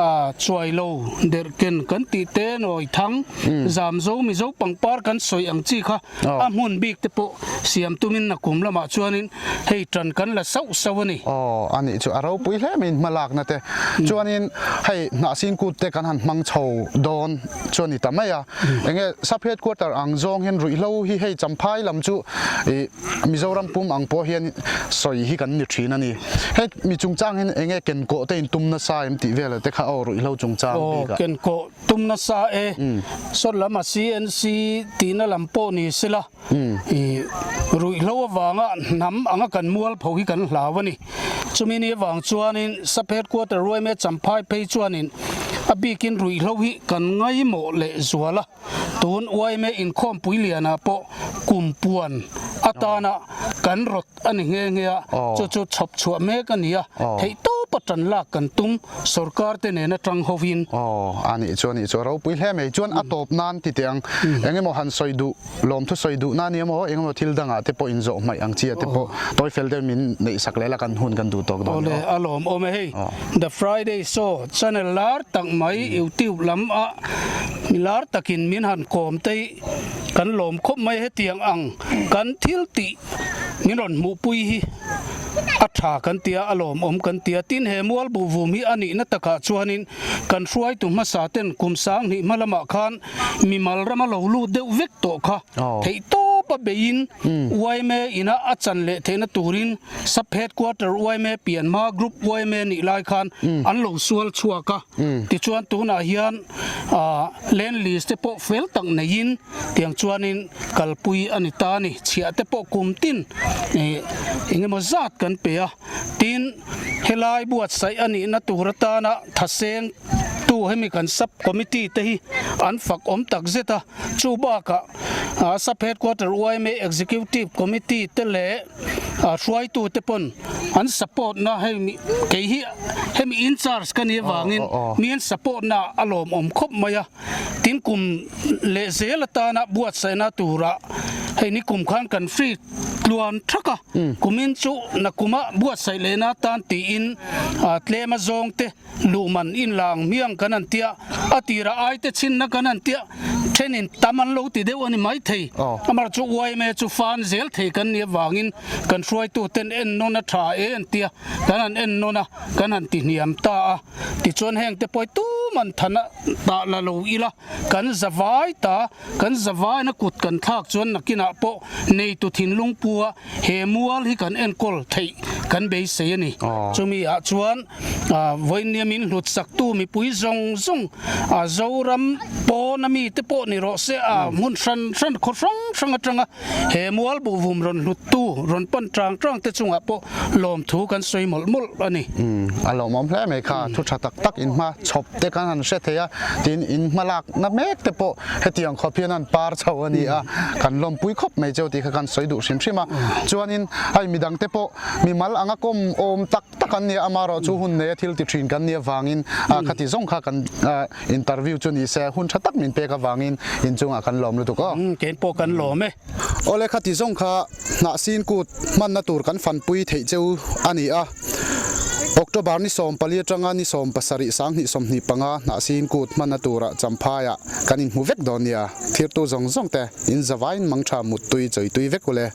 chuai lo derhken kan tih te nawi thang zamzo Mizo pangpar kan sawi ang chi kha a hmun bik te pawh siam tumin nakum lamah chuanin hei tan kan la sauh sauh a ni. Aw a nih chu a ropui hle mai in hmalakna te chuanin hei hnahsin kut te kan han hmang chho dawn chu a ni ta mai a, enge sub headquarter ang zawng hian ruihhlo hi hei Champhai lam chu ih Mizoram pum ang pawh hian sawi hi kan ni thin a ni. Hei mi chungchang hian enge kenkawh te in tum nasa em tih vel te kha aw ruihhlo chungchang bik ah. Aw kenkawh tum nasa e, saw lam a CNC tihna lam pawh ni sela ih ruihhlo avanga hnam anga kan mualpho hi kan hlau a ni. Chumi ni avang chuanin Sub Headquarter Ruaime Champhai phei chuanin a bikin ruihhlo hi kan ngaimawh leh zual a. Tun uaime inkhawmpui lianah pawh kum puan atana kan rawt a ni nghe nghe a, chu chu chhawp chhuah mek a ni a, theihtawpa tan lak kan tum sorkar te nena tang hovin. Aw, a nih chu a nih chu a ropui hle mai. Chuan a tawp nan ti teh ang, eng emaw han sawi duh, lawmthu sawi duh na ni emaw, eng emaw thil dangah te pawh inzawh hmaih ang chi ah te pawh tawi fel deuh min neih sak leh la kan hun kan duh tawk dawn ni aw. Awle, a lawmawm e hei. The Friday Show channel lar tak mai YouTube lam ah Mi lar takin min han kawm te hi kan lawm khawp mai hetiang ang kan thil tih min rawn hmuhpui hi a tha kan ti a, a lawmawm kan ti a. Tin, he mual buhvum hi a nihna takah chuanin kan hruaitu hmasa ten kum sanghnih hma lamah khan mimal rama lo lut deuh vek tawh kha theihtawpa beiin yma ina a chan leh theihna turin Sub Headquarter yma pianhma Group yma nih lai khan an lo sual chhuak a. Tichuan tunah hian Land lease te pawh fel tak neiin tiang chuanin kalpui a ni ta a ni. Chhiah te pawh kum tin eng emaw zat kan pe a. Tin, helai buatsaih a nihna tur atana thaseng tu hemi kan sub committee te hi an fak awm tak zet a. Chu bakah Sub Headquarter yma Executive Committee te leh hruaitu te pawn an support na hei kei hi hemi in charge ka nih avangin mi an support na a lawmawm khawp mai a, tin kum leh zel atana buatsaihna tura hei ni kum khan kan free tluan thak a, kumin chu nakuma buatsaih lehna atan tiin tlem a zawng te Luhman in la ang hmiang kan han tia, a tirah ai te chhinna kan han tia, thenin tam an lo ti deuh a ni maithei. Amar chu yma chu fan zel thei kan nih avangin kan hruaituten en nawn a tha e an tia, kan han en nawn a, kan han ti hniam ta a. Tichuan heng te pawh hi tuman than a tah la lo ila, kan zavai ta, kan zavaina kut kan thlak chuan nakinah pawh neitu thinlung pua he mual hi kan enkawl theih kan beisei a ni. Chumi ah chuan Vawinia min hlut saktu mipui zawng zawng Zoram pawna mite pawh ni rawh se a hmun hran hran khaw hrang hrang atanga he mual buhvum rawn hluttu rawn pan tang tang te chungah pawh lawmthu kan sawi mawlh mawlh a ni. A lawmawm hle mai kha, thu tha tak tak in hma chhawp te kan han hre thei a, tin in hma lak na mek te pawh hetiang khawp hian an par chho a ni a, kan lawmpui khawp mai cheu tih kha kan sawi duh hrim hrim a, chuanin hei midang te pawh mimal anga kawm awm tak tak an nia, amaherawh chu hun neia thil ti thin kan nih avangin khati zawng kha kan interview chu ni se hun tha tak min pek avangin inchungah kan lawm lutuk aw. Kein pawh kan lawm e. Awle khati zawng kha hnahsin kut hmanna tur kan fanpui theih cheu a ni a. October ni 14 atanga ni 17 2025 Hnahsin Kut hmanna tura Champhaiah kan inhmu vek dawn nia. Thirtu zawng zawng te in zavaiin mangtha muttui chawitui vek ule.